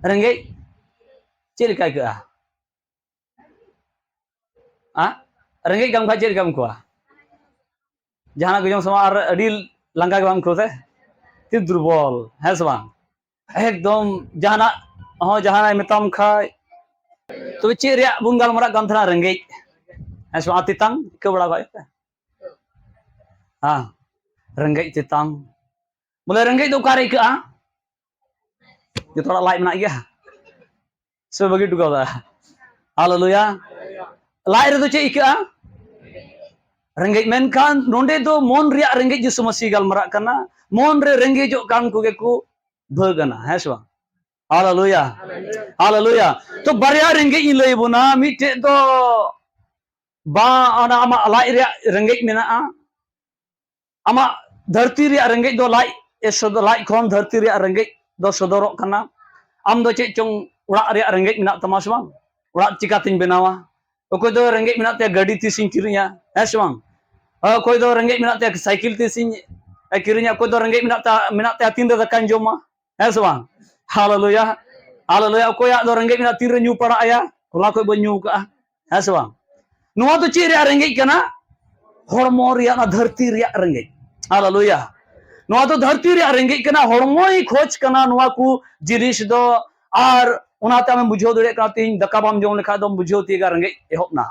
ᱨᱮᱸᱜᱮᱡ ᱪᱮᱫ ᱞᱮᱠᱟ ᱟᱹᱭᱠᱟᱹᱜᱼᱟ? ᱟ? ᱨᱮᱸᱜᱮᱡ ᱠᱟᱢ ᱠᱷᱟᱡ ᱪᱮᱫ ᱞᱮᱠᱟᱢ ᱟᱹᱭᱠᱟᱹᱣᱟ? ᱡᱟᱦᱟᱱᱟᱜ ᱠᱚ ᱡᱚᱢ ᱥᱟᱱᱟ ᱟᱨ ᱟᱹᱰᱤ ᱞᱟᱸᱜᱟ ᱜᱮ ᱵᱟᱢ ᱟᱹᱭᱠᱟᱹᱣ ᱛᱮ? ᱟᱹᱰᱤ ᱫᱩᱨᱵᱚᱞ, ᱦᱮᱸ ᱥᱮ ᱵᱟᱝ? ᱮᱠᱫᱚᱢ ᱡᱟᱦᱟᱱᱟᱜ ᱦᱚᱸ, ᱡᱟᱦᱟᱱᱟᱜ ᱮ ᱢᱮᱛᱟᱢ ᱠᱷᱟᱡ᱾ ᱛᱚᱵᱮ ᱪᱮᱫ ᱨᱮᱭᱟᱜ ᱵᱚᱱ ᱜᱟᱞᱢᱟᱨᱟᱜ ᱠᱟᱱ ᱛᱟᱦᱮᱱᱟ? ᱨᱮᱸᱜᱮᱡ, ᱦᱮᱸ ᱥᱮ ᱵᱟᱝ? ᱟᱨ ᱛᱮᱛᱟᱝ ᱟᱹᱭᱠᱟᱹᱣ ᱵᱟᱲᱟ ᱠᱟᱜ ᱯᱮ? ᱦᱮᱸ, ᱨᱮᱸᱜᱮᱡ ᱛᱮᱛᱟᱝ᱾ ᱵᱚᱞᱮ ᱨᱮᱸᱜᱮᱡ ᱫᱚ ᱚᱠᱟᱨᱮ ᱟᱹᱭᱠᱟᱹᱜᱼᱟ? ᱡᱚᱛᱚ ᱦᱚᱲᱟᱜ ᱞᱟᱡ ᱢᱮᱱᱟᱜ ᱜᱮᱭᱟ ᱥᱮ ᱵᱟᱹᱜᱤ ᱦᱚᱴᱚ ᱠᱟᱫᱟ? ᱦᱟᱞᱮᱞᱩᱭᱟ᱾ ᱞᱟᱡ ᱨᱮᱫᱚ ᱪᱮᱫ ᱟᱹᱭᱠᱟᱹᱜᱼᱟ? ᱨᱮᱸᱜᱮᱡ᱾ ᱢᱮᱱᱠᱷᱟᱱ ᱱᱚᱰᱮ ᱫᱚ ᱢᱚᱱ ᱨᱮᱭᱟᱜ ᱨᱮᱸᱜᱮᱡ ᱡᱤᱥᱩ ᱢᱟᱹᱥᱤ ᱜᱟᱞᱢᱟᱨᱟᱜ ᱠᱟᱱᱟ᱾ ᱢᱚᱱ ᱨᱮ ᱨᱮᱸᱜᱮᱡᱚᱜ ᱠᱟᱱ ᱠᱚᱜᱮ ᱠᱚ ᱵᱷᱟᱹᱜᱟᱱᱟ, ᱦᱮᱸ ᱥᱮ ᱵᱟᱝ? ᱦᱟᱞᱮᱞᱩᱭᱟ, ᱦᱟᱞᱮᱞᱩᱭᱟ᱾ ᱛᱚ ᱵᱟᱨᱭᱟ ᱨᱮᱸᱜᱮᱡ ᱤᱧ ᱞᱟᱹᱭ ᱟᱵᱚᱱᱟ, ᱢᱤᱫᱴᱮᱡ ᱫᱚ ᱵᱟ, ᱚᱱᱟ ᱟᱢᱟᱜ ᱞᱟᱡ ᱨᱮᱭᱟᱜ ᱨᱮᱸᱜᱮᱡ ᱢᱮᱱᱟᱜᱼᱟ, ᱟᱢᱟᱜ ᱫᱷᱟᱹᱨᱛᱤ ᱨᱮᱭᱟᱜ ᱨᱮᱸᱜᱮᱡ ᱫᱚ ᱞᱟᱡ ᱮ ᱥᱚᱫᱚ-, ᱞᱟᱡ ᱠᱷᱚᱱ ᱫᱷᱟᱹᱨᱛᱤ ᱨᱮᱭᱟᱜ ᱨᱮᱸᱜᱮᱡ ᱫᱚ ᱥᱚᱫᱚᱨᱚᱜ ᱠᱟᱱᱟ᱾ ᱟᱢ ᱫᱚ ᱪᱮᱫ ᱪᱚᱝ ᱚᱲᱟᱜ ᱨᱮᱭᱟᱜ ᱨᱮᱸᱜᱮᱡ ᱢᱮᱱᱟᱜ ᱛᱟᱢᱟ ᱥᱮ ᱵᱟᱝ? ᱚᱲᱟᱜ ᱪᱤᱠᱟᱛᱤᱧ ᱵᱮᱱᱟᱣᱟ? ᱚᱠᱚᱭ ᱫᱚ ᱨᱮᱸᱜᱮᱡ ᱢᱮᱱᱟᱜ ᱛᱟᱭᱟ ᱜᱟᱹᱰᱤ ᱛᱤᱥᱤᱧ ᱠᱤᱨᱤᱧᱟ, ᱦᱮᱸ ᱥᱮ ᱵᱟᱝ? ᱚᱠᱚᱭ ᱫᱚ ᱨᱮᱸᱜᱮᱡ ᱢᱮᱱᱟᱜ ᱛᱟᱭᱟ ᱥᱟᱭᱠᱮᱞ ᱛᱤᱥᱤᱧ ᱠᱤᱨᱤᱧᱟ? ᱚᱠᱚᱭ ᱫᱚ ᱨᱮᱸᱜᱮᱡ ᱢᱮᱱᱟᱜ ᱛᱟᱭᱟ, ᱢᱮᱱᱟᱜ ᱛᱟᱭᱟ ᱛᱤᱱᱨᱮ ᱫᱟᱠᱟᱧ ᱡᱚᱢᱟ? ᱦᱮᱸ ᱥᱮ ᱵᱟᱝ? ᱦᱟᱞᱮᱞᱩᱭᱟ, ᱦᱟᱞᱮᱞᱩᱭᱟ᱾ ᱚᱠᱚᱭᱟᱜ ᱫᱚ ᱨᱮᱸᱜᱮᱡ ᱢᱮᱱᱟᱜᱼᱟ, ᱛᱤᱱᱨᱮ ᱧᱩ ᱯᱟᱲᱟᱜ ᱟᱭᱟ, ᱦᱚᱞᱟ ᱠᱷᱚᱡ ᱵᱚᱱ ᱧᱩ ᱠᱟᱜᱼᱟ, ᱦᱮᱸ ᱥᱮ ᱵᱟᱝ? ᱱᱚᱣᱟ ᱫᱚ ᱪᱮᱫ ᱨᱮᱭᱟᱜ ᱨᱮᱸᱜᱮᱡ ᱠᱟᱱᱟ? ᱦᱚᱲᱢᱚ ᱨᱮᱭᱟᱜ, ᱚᱱᱟ ᱫᱷᱟᱹᱨᱛᱤ ᱨᱮᱭᱟᱜ ᱨᱮᱸᱜᱮᱡ᱾ ᱦᱟᱞᱮᱞᱩᱭᱟ᱾ ᱱᱚᱣᱟ ᱫᱚ ᱫᱷᱟᱹᱨᱛᱤ ᱨᱮᱭᱟᱜ ᱨᱮᱸᱜᱮᱡ ᱠᱟᱱᱟ, ᱦᱚᱲᱢᱚᱭ ᱠᱷᱚᱡᱽ ᱠᱟᱱᱟ ᱱᱚᱣᱟ ᱠᱚ ᱡᱤᱱᱤᱥ ᱫᱚ᱾ ᱟᱨ ᱚᱱᱟᱛᱮ ᱟᱢᱮᱢ ᱵᱩᱡᱷᱟᱹᱣ ᱫᱟᱲᱮᱭᱟᱜ ᱠᱟᱱᱟ, ᱛᱮᱦᱮᱧ ᱫᱟᱠᱟ ᱵᱟᱢ ᱡᱚᱢ ᱞᱮᱠᱷᱟᱡ ᱫᱚᱢ ᱵᱩᱡᱷᱟᱹᱣ ᱛᱤᱭᱳᱜᱟ ᱨᱮᱸᱜᱮᱡ ᱮᱦᱚᱵ ᱱᱟ᱾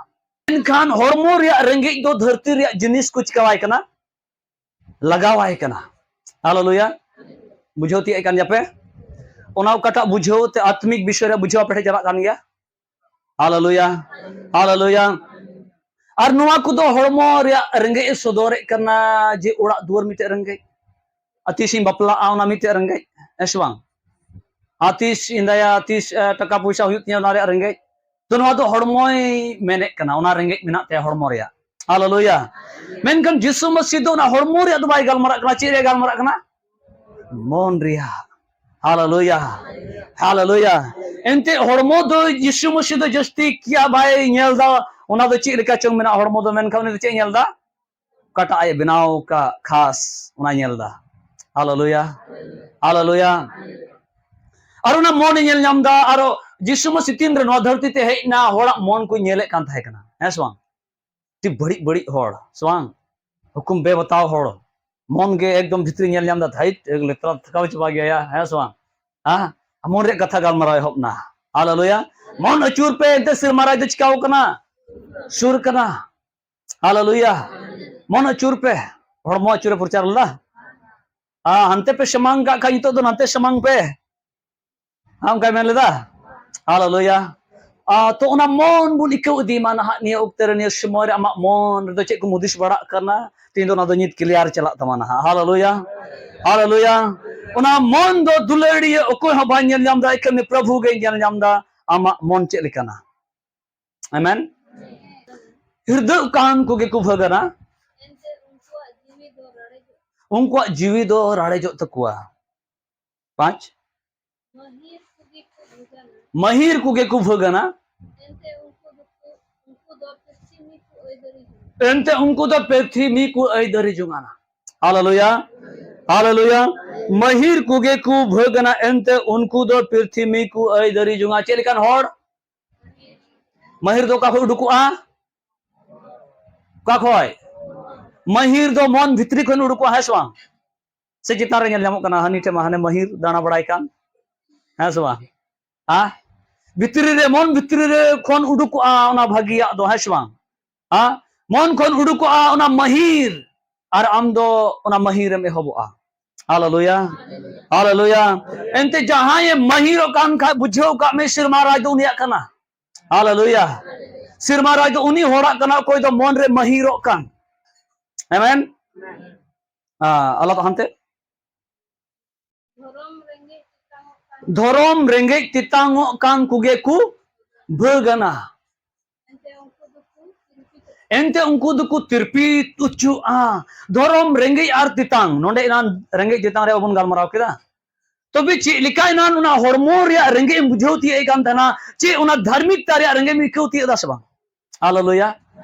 ᱢᱮᱱᱠᱷᱟᱱ ᱦᱚᱲᱢᱚ ᱨᱮᱭᱟᱜ ᱨᱮᱸᱜᱮᱡ ᱫᱚ ᱫᱷᱟᱹᱨᱛᱤ ᱨᱮᱭᱟᱜ ᱡᱤᱱᱤᱥ ᱠᱚ ᱪᱤᱠᱟᱣᱟᱭ ᱠᱟᱱᱟ, ᱞᱟᱜᱟᱣᱟᱭ ᱠᱟᱱᱟ᱾ ᱦᱟᱞᱮᱞᱩᱭᱟ᱾ ᱵᱩᱡᱷᱟᱹᱣ ᱛᱤᱭᱳᱜ ᱠᱟᱱ ᱜᱮᱭᱟ ᱯᱮ? ᱚᱱᱟ ᱚᱠᱟᱴᱟᱜ ᱵᱩᱡᱷᱟᱹᱣ ᱛᱮ ᱟᱛᱢᱤᱠ ᱵᱤᱥᱚᱭ ᱨᱮ ᱵᱩᱡᱷᱟᱹᱣ ᱟᱯᱮ ᱴᱷᱮᱱ ᱪᱟᱞᱟᱜ ᱠᱟᱱ ᱜᱮᱭᱟ᱾ ᱦᱟᱞᱮᱞᱩᱭᱟ, ᱦᱟᱞᱮᱞᱩᱭᱟ᱾ ᱟᱨ ᱱᱚᱣᱟ ᱠᱚᱫᱚ ᱦᱚᱲᱢᱚ ᱨᱮᱭᱟᱜ ᱨᱮᱸᱜᱮᱡ ᱮ ᱥᱚᱫᱚᱨᱮᱫ ᱠᱟᱱᱟ, ᱡᱮ ᱚᱲᱟᱜ ᱫᱩᱣᱟᱹᱨ ᱢᱤᱫᱴᱮᱡ ᱨᱮᱸᱜᱮᱡ, ᱟᱨ ᱛᱤᱥ ᱤᱧ ᱵᱟᱯᱞᱟᱜᱼᱟ ᱚᱱᱟ ᱢᱤᱫᱴᱮᱡ ᱨᱮᱸᱜᱮᱡ, ᱦᱮᱸ ᱥᱮ ᱵᱟᱝ? ᱟᱨ ᱛᱤᱥ ᱤᱧ ᱫᱟᱭᱟ, ᱛᱤᱥ, ᱮ, ᱴᱟᱠᱟ ᱯᱚᱭᱥᱟ ᱦᱩᱭᱩᱜ ᱛᱤᱧᱟ ᱚᱱᱟ ᱨᱮᱭᱟᱜ ᱨᱮᱸᱜᱮᱡ᱾ ᱛᱚ ᱱᱚᱣᱟ ᱫᱚ ᱦᱚᱲᱢᱚᱭ ᱢᱮᱱᱮᱫ ᱠᱟᱱᱟ, ᱚᱱᱟ ᱨᱮᱸᱜᱮᱡ ᱢᱮᱱᱟᱜ ᱛᱟᱭᱟ ᱦᱚᱲᱢᱚ ᱨᱮᱭᱟᱜ᱾ ᱦᱟᱞᱮᱞᱩᱭᱟ᱾ ᱢᱮᱱᱠᱷᱟᱱ ᱡᱤᱥᱩ ᱢᱟᱹᱥᱤ ᱫᱚ ᱚᱱᱟ ᱦᱚᱲᱢᱚ ᱨᱮᱭᱟᱜ ᱫᱚ ᱵᱟᱭ ᱜᱟᱞᱢᱟᱨᱟᱜ ᱠᱟᱱᱟ᱾ ᱪᱮᱫ ᱨᱮᱭᱟᱜ ᱜᱟᱞᱢᱟᱨᱟᱜ ᱠᱟᱱᱟ? ᱢᱚᱱ ᱨᱮᱭᱟᱜ᱾ ᱦᱟᱞᱮᱞᱩᱭᱟ, ᱦᱟᱞᱮᱞᱩᱭᱟ᱾ ᱮᱱᱛᱮ ᱦᱚᱲᱢᱚ ᱫᱚ ᱡᱤᱥᱩ ᱢᱟᱹᱥᱤ ᱫᱚ ᱡᱟᱹᱥᱛᱤ ᱠᱮᱭᱟ ᱵᱟᱭ ᱧᱮᱞ ᱫᱟ, ᱚᱱᱟ ᱫᱚ ᱪᱮᱫ ᱞᱮᱠᱟ ᱪᱚᱝ ᱢᱮᱱᱟᱜᱼᱟ ᱦᱚᱲᱢᱚ ᱫᱚ, ᱢᱮᱱᱠᱷᱟᱱ ᱩᱱᱤ ᱫᱚ ᱪᱮᱫ ᱮ ᱧᱮᱞ ᱫᱟ? ᱚᱠᱟᱴᱟᱜ ᱟᱡ ᱮ ᱵᱮᱱᱟᱣ ᱠᱟᱜ ᱠᱷᱟᱥ, ᱚᱱᱟᱭ ᱧᱮᱞ ᱫᱟ᱾ ᱦᱟᱞᱮᱞᱩᱭᱟ, ᱦᱟᱞᱮᱞᱩᱭᱟ᱾ ᱟᱨ ᱚᱱᱟ ᱢᱚᱱᱮ ᱧᱮᱞ ᱧᱟᱢ ᱫᱟ, ᱟᱨᱚ ᱡᱤᱥᱩ ᱢᱟᱹᱥᱤ ᱛᱤᱱ ᱨᱮ ᱱᱚᱣᱟ ᱫᱷᱟᱹᱨᱛᱤ ᱛᱮ ᱦᱮᱡ ᱱᱟ, ᱦᱚᱲᱟᱜ ᱢᱚᱱ ᱠᱚ ᱧᱮᱞᱮᱫ ᱠᱟᱱ ᱛᱟᱦᱮᱸ ᱠᱟᱱᱟ, ᱦᱮᱸ ᱥᱮ ᱵᱟᱝ? ᱟᱹᱰᱤ ᱵᱟᱹᱲᱤᱡ ᱵᱟᱹᱲᱤᱡ ᱦᱚᱲ, ᱥᱮ ᱵᱟᱝ? ᱦᱩᱠᱩᱢ ᱵᱮᱵᱟᱛᱟᱣ ᱦᱚᱲ, ᱢᱚᱱ ᱜᱮ ᱮᱠᱫᱚᱢ ᱵᱷᱤᱛᱨᱤ ᱧᱮᱞ ᱧᱟᱢ ᱫᱟ, ᱫᱷᱟᱹᱭᱤᱛ, ᱞᱮᱛᱨᱟ ᱛᱷᱟᱠᱟᱣ ᱪᱟᱵᱟ ᱜᱮᱭᱟ, ᱦᱮᱸ ᱥᱮ ᱵᱟᱝ? ᱦᱮᱸ? ᱢᱚᱱ ᱨᱮᱭᱟᱜ ᱠᱟᱛᱷᱟ ᱜᱟᱞᱢᱟᱨᱟᱣ ᱮᱦᱚᱵ ᱱᱟ᱾ ᱦᱟᱞᱮᱞᱩᱭᱟ᱾ ᱢᱚᱱ ᱟᱹᱪᱩᱨ ᱯᱮ, ᱮᱱᱛᱮ ᱥᱮᱨᱢᱟ ᱨᱟᱡᱽ ᱫᱚ ᱪᱤᱠᱟᱣ ᱠᱟᱱᱟ? ᱥᱩᱨ ᱠᱟᱱᱟ᱾ ᱦᱟᱞᱮᱞᱩᱭᱟ᱾ ᱢᱚᱱ ᱟᱹᱪᱩᱨ ᱯᱮ᱾ ᱦᱚᱲᱢᱚ ᱟᱹᱪᱩᱨᱮ ᱯᱨᱚᱪᱟᱨ ᱞᱮᱫᱟ᱾ ᱦᱮᱸ, ᱦᱟᱱᱛᱮ ᱯᱮ ᱥᱟᱢᱟᱝ ᱠᱟᱜ ᱠᱷᱟᱡ ᱱᱤᱛᱚᱜ ᱫᱚ ᱱᱟᱱᱛᱮ ᱥᱟᱢᱟᱝ ᱯᱮ᱾ ᱦᱮᱸ, ᱚᱱᱠᱟᱭ ᱢᱮᱱ ᱞᱮᱫᱟ᱾ ᱦᱟᱞᱮᱞᱩᱭᱟ᱾ ᱟᱨ ᱛᱚ ᱚᱱᱟ ᱢᱚᱱ ᱵᱚᱱ ᱟᱹᱭᱠᱟᱹᱣ ᱤᱫᱤ ᱢᱟ ᱱᱟᱦᱟᱜ ᱱᱤᱭᱟᱹ ᱚᱠᱛᱮ ᱨᱮ, ᱱᱤᱭᱟᱹ ᱥᱚᱢᱚᱭ ᱨᱮ ᱟᱢᱟᱜ ᱢᱚᱱ ᱨᱮᱫᱚ ᱪᱮᱫ ᱠᱚ ᱦᱩᱫᱤᱥ ᱵᱟᱲᱟᱜ ᱠᱟᱱᱟ, ᱛᱮᱦᱮᱧ ᱫᱚ ᱚᱱᱟ ᱫᱚ ᱱᱤᱛ clear ᱪᱟᱞᱟᱜ ᱛᱟᱢᱟ ᱱᱟᱦᱟᱜ᱾ ᱦᱟᱞᱮᱞᱩᱭᱟ, ᱦᱟᱞᱮᱞᱩᱭᱟ᱾ ᱚᱱᱟ ᱢᱚᱱ ᱫᱚ ᱫᱩᱞᱟᱹᱲᱤᱭᱟᱹ ᱚᱠᱚᱭ ᱦᱚᱸ ᱵᱟᱭ ᱧᱮᱞ ᱧᱟᱢ ᱫᱟ, ᱮᱠᱮᱱ ᱩᱱᱤ ᱯᱨᱚᱵᱷᱩ ᱜᱮᱭ ᱧᱮᱞ ᱧᱟᱢ ᱫᱟ ᱟᱢᱟᱜ ᱢᱚᱱ ᱪᱮᱫ ᱞᱮᱠᱟᱱᱟ᱾ ᱟᱢᱮᱱ᱾ ᱦᱤᱨᱫᱟᱹᱜ ᱠᱟᱱ ᱠᱚᱜᱮ ᱠᱚ ᱵᱷᱟᱹᱜᱟᱹᱱᱟ᱾ ᱮᱱᱛᱮ ᱩᱱᱠᱩᱣᱟᱜ ᱡᱤᱣᱤ ᱫᱚ ᱨᱟᱲᱮᱡᱚᱜ᱾ ᱩᱱᱠᱩᱣᱟᱜ ᱡᱤᱣᱤ ᱫᱚ ᱨᱟᱲᱮᱡᱚᱜ ᱛᱟᱠᱚᱣᱟ᱾ ᱯᱟᱸᱪ᱾ ᱢᱟᱹᱦᱤᱨ ᱠᱚᱜᱮ ᱠᱚ ᱵᱷᱟᱹᱜᱟᱹᱱᱟ᱾ ᱢᱟᱹᱦᱤᱨ ᱠᱚᱜᱮ ᱠᱚ ᱵᱷᱟᱹᱜᱟᱹᱱᱟ᱾ ᱮᱱᱛᱮ ᱩᱱᱠᱩ ᱫᱚᱠᱚ, ᱩᱱᱠᱩ ᱫᱚ ᱯᱨᱤᱛᱷᱤᱵᱤ ᱠᱚ ᱟᱹᱭᱫᱟᱹᱨᱤ ᱡᱚᱝᱟ᱾ ᱮᱱᱛᱮ ᱩᱱᱠᱩ ᱫᱚ ᱯᱨᱤᱛᱷᱤᱵᱤ ᱠᱚ ᱟᱹᱭᱫᱟᱹᱨᱤ ᱡᱚᱝᱟᱱᱟ᱾ ᱦᱟᱞᱮᱞᱩᱭᱟ᱾ ᱦᱟᱞᱮᱞᱩᱭᱟ᱾ ᱢᱟᱹᱦᱤᱨ ᱠᱚᱜᱮ ᱠᱚ ᱵᱷᱟᱹᱜᱽ ᱮᱱᱟ, ᱮᱱᱛᱮ ᱩᱱᱠᱩ ᱫᱚ ᱯᱨᱤᱛᱷᱤᱢᱤ ᱠᱚ ᱟᱹᱭᱫᱟᱹᱨᱤ ᱡᱚᱝᱟ᱾ ᱪᱮᱫ ᱞᱮᱠᱟᱱ ᱦᱚᱲ? ᱢᱟᱹᱦᱤᱨ ᱫᱚ ᱚᱠᱟ ᱠᱷᱚᱱ ᱩᱰᱩᱠᱚᱜᱼᱟ? ᱚᱠᱟ ᱠᱷᱚᱱ? ᱢᱟᱹᱦᱤᱨ ᱫᱚ ᱢᱚᱱ ᱵᱷᱤᱛᱨᱤ ᱠᱷᱚᱱ ᱩᱰᱩᱠᱚᱜᱼᱟ, ᱦᱮᱸ ᱥᱮ ᱵᱟᱝ? ᱥᱮ ᱪᱮᱛᱟᱱ ᱨᱮ ᱧᱮᱞ ᱧᱟᱢᱚᱜ ᱠᱟᱱᱟ, ᱦᱟᱹᱱᱤ ᱴᱷᱮᱱ ᱢᱟ ᱦᱟᱱᱮ ᱢᱟᱹᱦᱤᱨ ᱫᱟᱬᱟ ᱵᱟᱲᱟᱭ ᱠᱟᱱ, ᱦᱮᱸ ᱥᱮ ᱵᱟᱝ? ᱦᱮᱸ? ᱵᱷᱤᱛᱨᱤ ᱨᱮ, ᱢᱚᱱ ᱵᱷᱤᱛᱨᱤ ᱨᱮ ᱠᱷᱚᱱ ᱩᱰᱩᱠᱚᱜᱼᱟ ᱚᱱᱟ ᱵᱷᱟᱹᱜᱤᱭᱟᱜ ᱫᱚ, ᱦᱮᱸ ᱥᱮ ᱵᱟᱝ? ᱦᱮᱸ? ᱢᱚᱱ ᱠᱷᱚᱱ ᱩᱰᱩᱠᱚᱜᱼᱟ ᱚᱱᱟ ᱢᱟᱹᱦᱤᱨ, ᱟᱨ ᱟᱢ ᱫᱚ ᱚᱱᱟ ᱢᱟᱹᱦᱤᱨ ᱮᱢ ᱮᱦᱚᱵᱚᱜᱼᱟ᱾ ᱦᱟᱞᱮᱞᱩᱭᱟ, ᱦᱟᱞᱮᱞᱩᱭᱟ᱾ ᱮᱱᱛᱮ ᱡᱟᱦᱟᱸᱭᱮ ᱢᱟᱹᱦᱤᱨᱚᱜ ᱠᱟᱱ ᱠᱷᱟᱡ, ᱵᱩᱡᱷᱟᱹᱣ ᱠᱟᱜ ᱢᱮ, ᱥᱮᱨᱢᱟ ᱨᱟᱡᱽ ᱫᱚ ᱩᱱᱤᱭᱟᱜ ᱠᱟᱱᱟ᱾ ᱦᱟᱞᱮᱞᱩᱭᱟ᱾ ᱥᱮᱨᱢᱟ ᱨᱟᱡᱽ ᱫᱚ ᱩᱱᱤ ᱦᱚᱲᱟᱜ ᱠᱟᱱᱟ, ᱚᱠᱚᱭ ᱫᱚ ᱢᱚᱱ ᱨᱮ ᱢᱟᱹᱦᱤᱨᱚᱜ ᱠᱟᱱ᱾ ᱟᱢᱮᱱ? ᱦᱮᱸ, ᱟᱞᱟᱫᱟ ᱦᱟᱱᱛᱮ᱾ ᱫᱷᱚᱨᱚᱢ ᱨᱮᱸᱜᱮᱡ ᱛᱮᱛᱟᱝᱚᱜ ᱠᱟᱱ ᱫᱷᱚᱨᱚᱢ ᱨᱮᱸᱜᱮᱡ ᱛᱮᱛᱟᱝᱚᱜ ᱠᱟᱱ ᱠᱚᱜᱮ ᱠᱚ ᱵᱷᱟᱹᱜᱟᱱᱟ᱾ ᱮᱱᱛᱮ ᱩᱱᱠᱩ ᱫᱚᱠᱚ ᱛᱤᱨᱯᱤᱛᱚᱜ ᱮᱱᱛᱮ ᱩᱱᱠᱩ ᱫᱚᱠᱚ ᱛᱤᱨᱯᱤᱛ ᱚᱪᱚᱜᱼᱟ᱾ ᱫᱷᱚᱨᱚᱢ ᱨᱮᱸᱜᱮᱡ ᱟᱨ ᱛᱮᱛᱟᱝ, ᱱᱚᱰᱮ ᱮᱱᱟᱱ ᱨᱮᱸᱜᱮᱡ ᱛᱮᱛᱟᱝ ᱨᱮᱭᱟᱜ ᱵᱚᱱ ᱜᱟᱞᱢᱟᱨᱟᱣ ᱠᱮᱫᱟ᱾ ᱛᱚᱵᱮ ᱪᱮᱫ ᱞᱮᱠᱟ ᱮᱱᱟᱱ ᱚᱱᱟ ᱦᱚᱲᱢᱚ ᱨᱮᱭᱟᱜ ᱨᱮᱸᱜᱮᱡ ᱮᱢ ᱵᱩᱡᱷᱟᱹᱣ ᱛᱤᱭᱳᱜ ᱮᱫ ᱠᱟᱱ ᱛᱟᱦᱮᱱᱟ, ᱪᱮᱫ ᱚᱱᱟ ᱫᱷᱟᱨᱢᱤᱠᱛᱟ ᱨᱮᱭᱟᱜ ᱨᱮᱸᱜᱮᱡ ᱮᱢ ᱟᱹᱭᱠᱟᱹᱣ ᱛᱤᱭᱳᱜ ᱮᱫᱟ ᱥᱮ ᱵᱟᱝ? ᱦᱟᱞᱮᱞᱩᱭᱟ᱾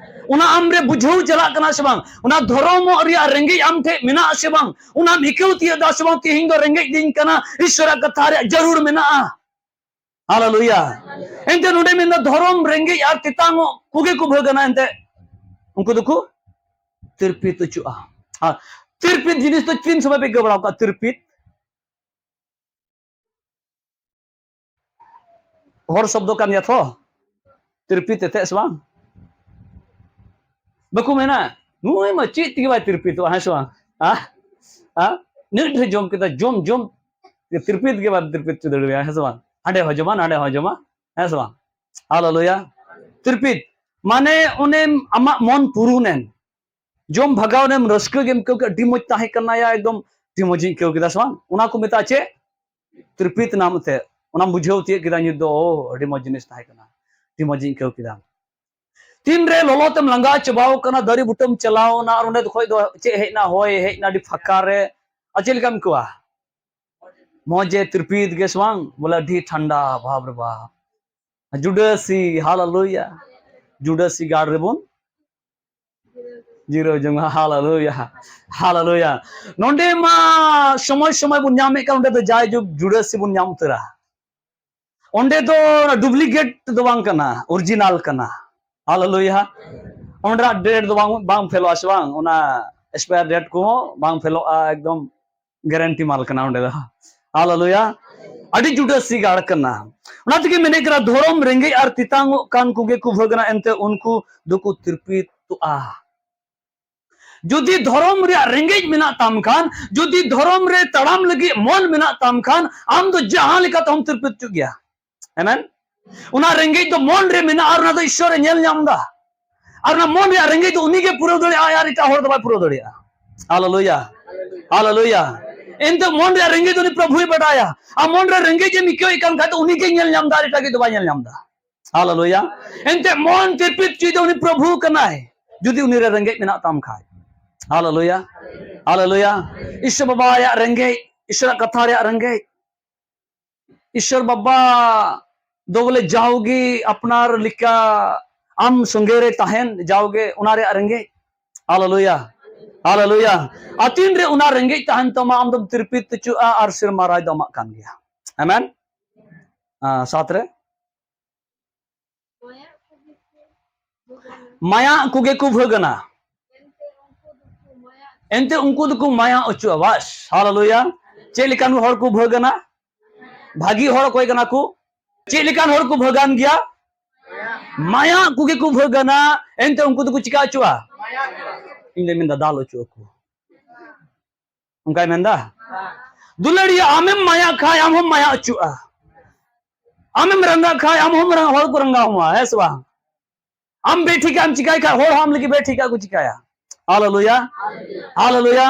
ᱚᱱᱟ ᱟᱢ ᱨᱮ ᱵᱩᱡᱷᱟᱹᱣ ᱪᱟᱞᱟᱜ ᱠᱟᱱᱟ ᱥᱮ ᱵᱟᱝ? ᱚᱱᱟ ᱫᱷᱚᱨᱚᱢᱚᱜ ᱨᱮᱭᱟᱜ ᱨᱮᱸᱜᱮᱡ ᱟᱢ ᱴᱷᱮᱱ ᱢᱮᱱᱟᱜᱼᱟ ᱥᱮ ᱵᱟᱝ? ᱚᱱᱟᱢ ᱟᱹᱭᱠᱟᱹᱣ ᱛᱤᱭᱳᱜ ᱮᱫᱟ ᱥᱮ ᱵᱟᱝ? ᱛᱮᱦᱮᱧ ᱫᱚ ᱨᱮᱸᱜᱮᱡ ᱫᱤᱧ ᱠᱟᱱᱟ, ᱤᱥᱚᱨᱟᱜ ᱠᱟᱛᱷᱟ ᱨᱮᱭᱟᱜ ᱡᱟᱹᱨᱩᱲ ᱢᱮᱱᱟᱜᱼᱟ᱾ ᱦᱟᱞᱮᱞᱩᱭᱟ᱾ ᱮᱱᱛᱮ ᱱᱚᱰᱮ ᱢᱮᱱᱫᱟ ᱫᱷᱚᱨᱚᱢ ᱨᱮᱸᱜᱮᱡ ᱟᱨ ᱛᱮᱛᱟᱝᱚᱜ ᱠᱚᱜᱮ ᱠᱚ ᱵᱷᱟᱹᱜᱟᱱᱟ, ᱮᱱᱛᱮ ᱩᱱᱠᱩ ᱫᱚᱠᱚ ᱛᱤᱨᱯᱤᱛ ᱚᱪᱚᱜᱼᱟ᱾ ᱟᱨ ᱛᱤᱨᱯᱤᱛ ᱡᱤᱱᱤᱥ ᱫᱚ ᱛᱤᱱ ᱥᱚᱢᱚᱭ ᱯᱮ ᱟᱹᱭᱠᱟᱹᱣ ᱵᱟᱲᱟ ᱟᱠᱟᱫ ᱛᱤᱨᱯᱤᱛ? ᱦᱚᱲ ᱥᱚᱵᱫᱚ ᱠᱟᱱ ᱜᱮᱭᱟ ᱛᱷᱚ, ᱛᱤᱨᱯᱤᱛ ᱮᱛᱮᱫ ᱥᱮ ᱵᱟᱝ? ᱵᱟᱠᱚ ᱢᱮᱱᱟ, "ᱱᱩᱭ ᱢᱟ ᱪᱮᱫ ᱛᱮᱜᱮ ᱵᱟᱭ ᱛᱤᱨᱯᱤᱛᱚᱜᱼᱟ", ᱦᱮᱸ ᱥᱮ ᱵᱟᱝ? ᱦᱮᱸ? ᱦᱮᱸ? ᱱᱤᱱᱟᱹᱜ ᱰᱷᱮᱨ ᱡᱚᱢ ᱠᱮᱫᱟ, ᱡᱚᱢ, ᱡᱚᱢ, ᱛᱤᱨᱯᱤᱛ ᱜᱮ ᱵᱟᱭ ᱛᱤᱨᱯᱤᱛ ᱦᱚᱪᱚ ᱫᱟᱲᱮᱭᱟᱜᱼᱟ, ᱦᱮᱸ ᱥᱮ ᱵᱟᱝ? ᱦᱟᱸᱰᱮ ᱦᱚᱸ ᱡᱚᱢᱟ, ᱱᱟᱸᱰᱮ ᱦᱚᱸ ᱡᱚᱢᱟ, ᱦᱮᱸ ᱥᱮ ᱵᱟᱝ? ᱦᱟᱞᱮᱞᱩᱭᱟ᱾ ᱛᱤᱨᱯᱤᱛ, ᱢᱟᱱᱮ ᱚᱱᱮᱢ ᱟᱢᱟᱜ ᱢᱚᱱ ᱯᱩᱨᱩᱱᱮᱱ, ᱡᱚᱢ ᱵᱷᱟᱜᱟᱣ ᱮᱱᱟᱢ, ᱨᱟᱹᱥᱠᱟᱹ ᱜᱮᱢ ᱟᱹᱭᱠᱟᱹᱣ ᱠᱮᱫ, ᱟᱹᱰᱤ ᱢᱚᱡᱽ ᱛᱟᱦᱮᱸ ᱠᱟᱱᱟ ᱭᱟ, ᱮᱠᱫᱚᱢ ᱟᱹᱰᱤ ᱢᱚᱡᱽ ᱤᱧ ᱟᱹᱭᱠᱟᱹᱣ ᱠᱮᱫᱟ, ᱥᱮ ᱵᱟᱝ? ᱚᱱᱟ ᱠᱚ ᱢᱮᱛᱟᱜᱼᱟ ᱪᱮᱫ? ᱛᱤᱨᱯᱤᱛ ᱮᱱᱟᱢ ᱮᱱᱛᱮᱫ᱾ ᱚᱱᱟᱢ ᱵᱩᱡᱷᱟᱹᱣ ᱛᱤᱭᱳᱜ ᱠᱮᱫᱟ ᱧᱩᱛ ᱫᱚ, ᱳ, ᱟᱹᱰᱤ ᱢᱚᱡᱽ ᱡᱤᱱᱤᱥ ᱛᱟᱦᱮᱸ ᱠᱟᱱᱟ, ᱟᱹᱰᱤ ᱢᱚᱡᱽ ᱤᱧ ᱟᱹᱭᱠᱟᱹᱣ ᱠᱮᱫᱟ᱾ ᱛᱤᱱᱨᱮ ᱞᱚᱞᱚ ᱛᱮᱢ ᱞᱟᱸᱜᱟ ᱪᱟᱵᱟᱣ ᱠᱟᱱᱟ, ᱫᱟᱨᱮ ᱵᱩᱴᱟᱹᱢ ᱪᱟᱞᱟᱣ ᱮᱱᱟ, ᱟᱨ ᱚᱸᱰᱮ ᱫᱚ ᱠᱷᱚᱡ ᱫᱚ ᱪᱮᱫ ᱦᱮᱡ ᱮᱱᱟ? ᱦᱚᱭ ᱦᱮᱡ ᱮᱱᱟ, ᱟᱹᱰᱤ ᱯᱷᱟᱸᱠᱟ ᱨᱮ, ᱟᱨ ᱪᱮᱫ ᱞᱮᱠᱟᱢ ᱟᱹᱭᱠᱟᱹᱣᱟ? ᱢᱚᱡᱽ ᱮ ᱛᱤᱨᱯᱤᱛ ᱜᱮ, ᱥᱮ ᱵᱟᱝ? ᱵᱚᱞᱮ ᱟᱹᱰᱤ ᱴᱷᱟᱱᱰᱟ, ᱵᱟᱯ ᱨᱮ ᱵᱟᱯ᱾ ᱡᱩᱰᱟᱹᱥᱤ, ᱦᱟᱞᱮᱞᱩᱭᱟ᱾ ᱡᱩᱰᱟᱹᱥᱤ ᱜᱟᱲ ᱨᱮᱵᱚᱱ ᱡᱤᱨᱟᱹᱣ ᱡᱚᱝᱟ᱾ ᱦᱟᱞᱮᱞᱩᱭᱟ, ᱦᱟᱞᱮᱞᱩᱭᱟ᱾ ᱱᱚᱰᱮ ᱢᱟ ᱥᱚᱢᱚᱭ ᱥᱚᱢᱚᱭ ᱵᱚᱱ ᱧᱟᱢᱮᱫ ᱠᱟᱱ, ᱚᱸᱰᱮ ᱫᱚ ᱡᱟᱭᱡᱩᱜᱽ ᱡᱩᱰᱟᱹᱥᱤ ᱵᱚᱱ ᱧᱟᱢ ᱩᱛᱟᱹᱨᱟ᱾ ᱚᱸᱰᱮ ᱫᱚ ᱰᱩᱯᱞᱤᱠᱮᱴ ᱫᱚ ᱵᱟᱝ ᱠᱟᱱᱟ, ᱚᱨᱤᱡᱤᱱᱟᱞ ᱠᱟᱱᱟ᱾ ᱦᱟᱞᱮᱞᱩᱭᱟ᱾ ᱚᱸᱰᱮᱱᱟᱜ ᱰᱮᱴ ᱫᱚ ᱵᱟᱝ, ᱵᱟᱝ ᱯᱷᱮᱞᱚᱜᱼᱟ ᱥᱮ ᱵᱟᱝ? ᱚᱱᱟ ᱮᱠᱥᱯᱟᱭᱟᱨ ᱰᱮᱴ ᱠᱚᱦᱚᱸ ᱵᱟᱝ ᱯᱷᱮᱞᱚᱜᱼᱟ, ᱮᱠᱫᱚᱢ ᱜᱮᱨᱮᱱᱴᱤ ᱢᱟᱞ ᱠᱟᱱᱟ ᱚᱸᱰᱮ ᱫᱚ᱾ ᱦᱟᱞᱮᱞᱩᱭᱟ᱾ ᱟᱹᱰᱤ ᱡᱩᱰᱟᱹᱥᱤ ᱜᱟᱲ ᱠᱟᱱᱟ᱾ ᱚᱱᱟ ᱛᱮᱜᱮ ᱢᱮᱱᱮᱫ ᱠᱟᱱᱟ, ᱫᱷᱚᱨᱚᱢ ᱨᱮᱸᱜᱮᱡ ᱟᱨ ᱛᱮᱛᱟᱝᱚᱜ ᱠᱟᱱ ᱠᱚᱜᱮ ᱠᱚ ᱵᱷᱟᱹᱜᱽ ᱮᱱᱟ, ᱮᱱᱛᱮ ᱩᱱᱠᱩ ᱫᱚᱠᱚ ᱛᱤᱨᱯᱤᱛᱚᱜᱼᱟ᱾ ᱡᱩᱫᱤ ᱫᱷᱚᱨᱚᱢ ᱨᱮᱭᱟᱜ ᱨᱮᱸᱜᱮᱡ ᱢᱮᱱᱟᱜ ᱛᱟᱢ ᱠᱷᱟᱱ, ᱡᱩᱫᱤ ᱫᱷᱚᱨᱚᱢ ᱨᱮ ᱛᱟᱲᱟᱢ ᱞᱟᱹᱜᱤᱫ ᱢᱚᱱ ᱢᱮᱱᱟᱜ ᱛᱟᱢ ᱠᱷᱟᱱ, ᱟᱢ ᱫᱚ ᱡᱟᱦᱟᱸ ᱞᱮᱠᱟᱛᱮ ᱦᱚᱢ ᱛᱤᱨᱯᱤᱛ ᱦᱚᱪᱚᱜ ᱜᱮᱭᱟ᱾ ᱟᱢᱮᱱ᱾ ᱚᱱᱟ ᱨᱮᱸᱜᱮᱡ ᱫᱚ ᱢᱚᱱ ᱨᱮ ᱢᱮᱱᱟᱜᱼᱟ, ᱟᱨ ᱚᱱᱟ ᱫᱚ ᱤᱥᱥᱚᱨ ᱮ ᱧᱮᱞ ᱧᱟᱢ ᱮᱫᱟ᱾ ᱟᱨ ᱚᱱᱟ ᱢᱚᱱ ᱨᱮᱭᱟᱜ ᱨᱮᱸᱜᱮᱡ ᱫᱚ ᱩᱱᱤ ᱜᱮ ᱯᱩᱨᱟᱹᱣ ᱫᱟᱲᱮᱭᱟᱜᱼᱟ, ᱟᱨ ᱮᱴᱟᱜ ᱦᱚᱲ ᱫᱚ ᱵᱟᱭ ᱯᱩᱨᱟᱹᱣ ᱫᱟᱲᱮᱭᱟᱜᱼᱟ᱾ ᱦᱟᱞᱮᱞᱩᱭᱟ, ᱦᱟᱞᱮᱞᱩᱭᱟ᱾ ᱮᱱᱛᱮ ᱢᱚᱱ ᱨᱮᱭᱟᱜ ᱨᱮᱸᱜᱮᱡ ᱫᱚ ᱩᱱᱤ ᱯᱨᱚᱵᱷᱩᱭ ᱵᱟᱰᱟᱭᱟ᱾ ᱟᱢ ᱢᱚᱱ ᱨᱮ ᱨᱮᱸᱜᱮᱡ ᱮᱢ ᱟᱹᱭᱠᱟᱹᱣᱮᱫ ᱠᱟᱱ ᱠᱷᱟᱡ ᱫᱚ ᱩᱱᱤ ᱜᱮᱭ ᱧᱮᱞ ᱧᱟᱢ ᱮᱫᱟ, ᱟᱨ ᱮᱴᱟᱜ ᱫᱚ ᱵᱟᱭ ᱧᱮᱞ ᱧᱟᱢ ᱮᱫᱟ᱾ ᱦᱟᱞᱮᱞᱩᱭᱟ᱾ ᱮᱱᱛᱮ ᱢᱚᱱ ᱛᱤᱨᱯᱤᱛ ᱦᱚᱪᱚᱭ ᱫᱚ ᱩᱱᱤ ᱯᱨᱚᱵᱷᱩ ᱠᱟᱱᱟᱭ, ᱡᱩᱫᱤ ᱩᱱᱤ ᱨᱮ ᱨᱮᱸᱜᱮᱡ ᱢᱮᱱᱟᱜ ᱛᱟᱢ ᱠᱷᱟᱡ᱾ ᱦᱟᱞᱮᱞᱩᱭᱟ, ᱦᱟᱞᱮᱞᱩᱭᱟ᱾ ᱤᱥᱥᱚᱨ ᱵᱟᱵᱟ ᱨᱮᱭᱟᱜ ᱨᱮᱸᱜᱮᱡ, ᱤᱥᱥᱚᱨᱟᱜ ᱠᱟᱛᱷᱟ ᱨᱮᱭᱟᱜ ᱨᱮᱸᱜᱮᱡ᱾ ᱤᱥᱥᱚᱨ ᱵᱟᱵᱟ ᱫᱚ ᱵᱚᱞᱮ ᱡᱟᱣᱜᱮ ᱟᱯᱱᱟᱨ ᱞᱮᱠᱟ ᱟᱢ ᱥᱚᱸᱜᱮ ᱨᱮ ᱛᱟᱦᱮᱱ, ᱡᱟᱣᱜᱮ ᱚᱱᱟ ᱨᱮᱭᱟᱜ ᱨᱮᱸᱜᱮᱡ᱾ ᱦᱟᱞᱮᱞᱩᱭᱟ, ᱦᱟᱞᱮᱞᱩᱭᱟ᱾ ᱟᱨ ᱛᱤᱱ ᱨᱮ ᱚᱱᱟ ᱨᱮᱸᱜᱮᱡ ᱛᱟᱦᱮᱱ ᱛᱟᱢᱟ, ᱟᱢ ᱫᱚᱢ ᱛᱤᱨᱯᱤᱛ ᱦᱚᱪᱚᱜᱼᱟ ᱟᱨ ᱥᱮᱨᱢᱟ ᱨᱟᱡᱽ ᱫᱚ ᱟᱢᱟᱜ ᱠᱟᱱ ᱜᱮᱭᱟ᱾ ᱟᱢᱮᱱ᱾ ᱟᱸ, ᱥᱟᱛ ᱨᱮ᱾ ᱢᱟᱭᱟᱜ ᱠᱚᱜᱮ ᱠᱚ ᱵᱷᱟᱹᱜᱟᱹᱱᱟ᱾ ᱮᱱᱛᱮ ᱩᱱᱠᱩ ᱫᱚᱠᱚ ᱢᱟᱭᱟ ᱚᱪᱚᱜᱼᱟ᱾ ᱵᱟᱥ, ᱦᱟᱞᱮᱞᱩᱭᱟ᱾ ᱪᱮᱫ ᱞᱮᱠᱟᱱ ᱦᱚᱲ ᱠᱚ ᱵᱷᱟᱹᱜᱟᱹᱱᱟ? ᱵᱷᱟᱹᱜᱤ ᱦᱚᱲ ᱚᱠᱚᱭ ᱠᱟᱱᱟ ᱠᱚ? ᱪᱮᱫ ᱞᱮᱠᱟᱱ ᱦᱚᱲ ᱠᱚ ᱵᱷᱟᱹᱜᱟᱹᱱ ᱜᱮᱭᱟ? ᱢᱟᱭᱟ ᱠᱚᱜᱮ ᱠᱚ ᱵᱷᱟᱹᱜᱟᱹᱱᱟ᱾ ᱮᱱᱛᱮ ᱩᱱᱠᱩ ᱫᱚᱠᱚ ᱪᱤᱠᱟ ᱚᱪᱚᱜᱼᱟ? ᱤᱧ ᱫᱚᱧ ᱢᱮᱱᱫᱟ, ᱫᱟᱞ ᱚᱪᱚ ᱟᱠᱚ᱾ ᱚᱱᱠᱟᱭ ᱢᱮᱱᱫᱟ? ᱫᱩᱞᱟᱹᱲᱤᱭᱟᱹ, ᱟᱢᱮᱢ ᱢᱟᱭᱟ ᱠᱷᱟᱡ, ᱟᱢ ᱦᱚᱸᱢ ᱢᱟᱭᱟ ᱚᱪᱚᱜᱼᱟ᱾ ᱟᱢᱮᱢ ᱨᱟᱸᱜᱟ ᱠᱷᱟᱡ, ᱟᱢ ᱦᱚᱸᱢ ᱨᱟᱸᱜᱟ, ᱦᱚᱲ ᱠᱚ ᱨᱟᱸᱜᱟᱣ ᱟᱢᱟ, ᱦᱮᱸ ᱥᱮ ᱵᱟᱝ? ᱟᱢ ᱵᱮᱴᱷᱤᱠᱟᱜ ᱮᱢ ᱪᱤᱠᱟᱭ ᱠᱷᱟᱡ, ᱦᱚᱲ ᱦᱚᱸ ᱟᱢ ᱞᱟᱹᱜᱤᱫ ᱵᱮᱴᱷᱤᱠᱟᱜ ᱠᱚ ᱪᱤᱠᱟᱭᱟ᱾ ᱦᱟᱞᱮᱞᱩᱭᱟ, ᱦᱟᱞᱮᱞᱩᱭᱟ,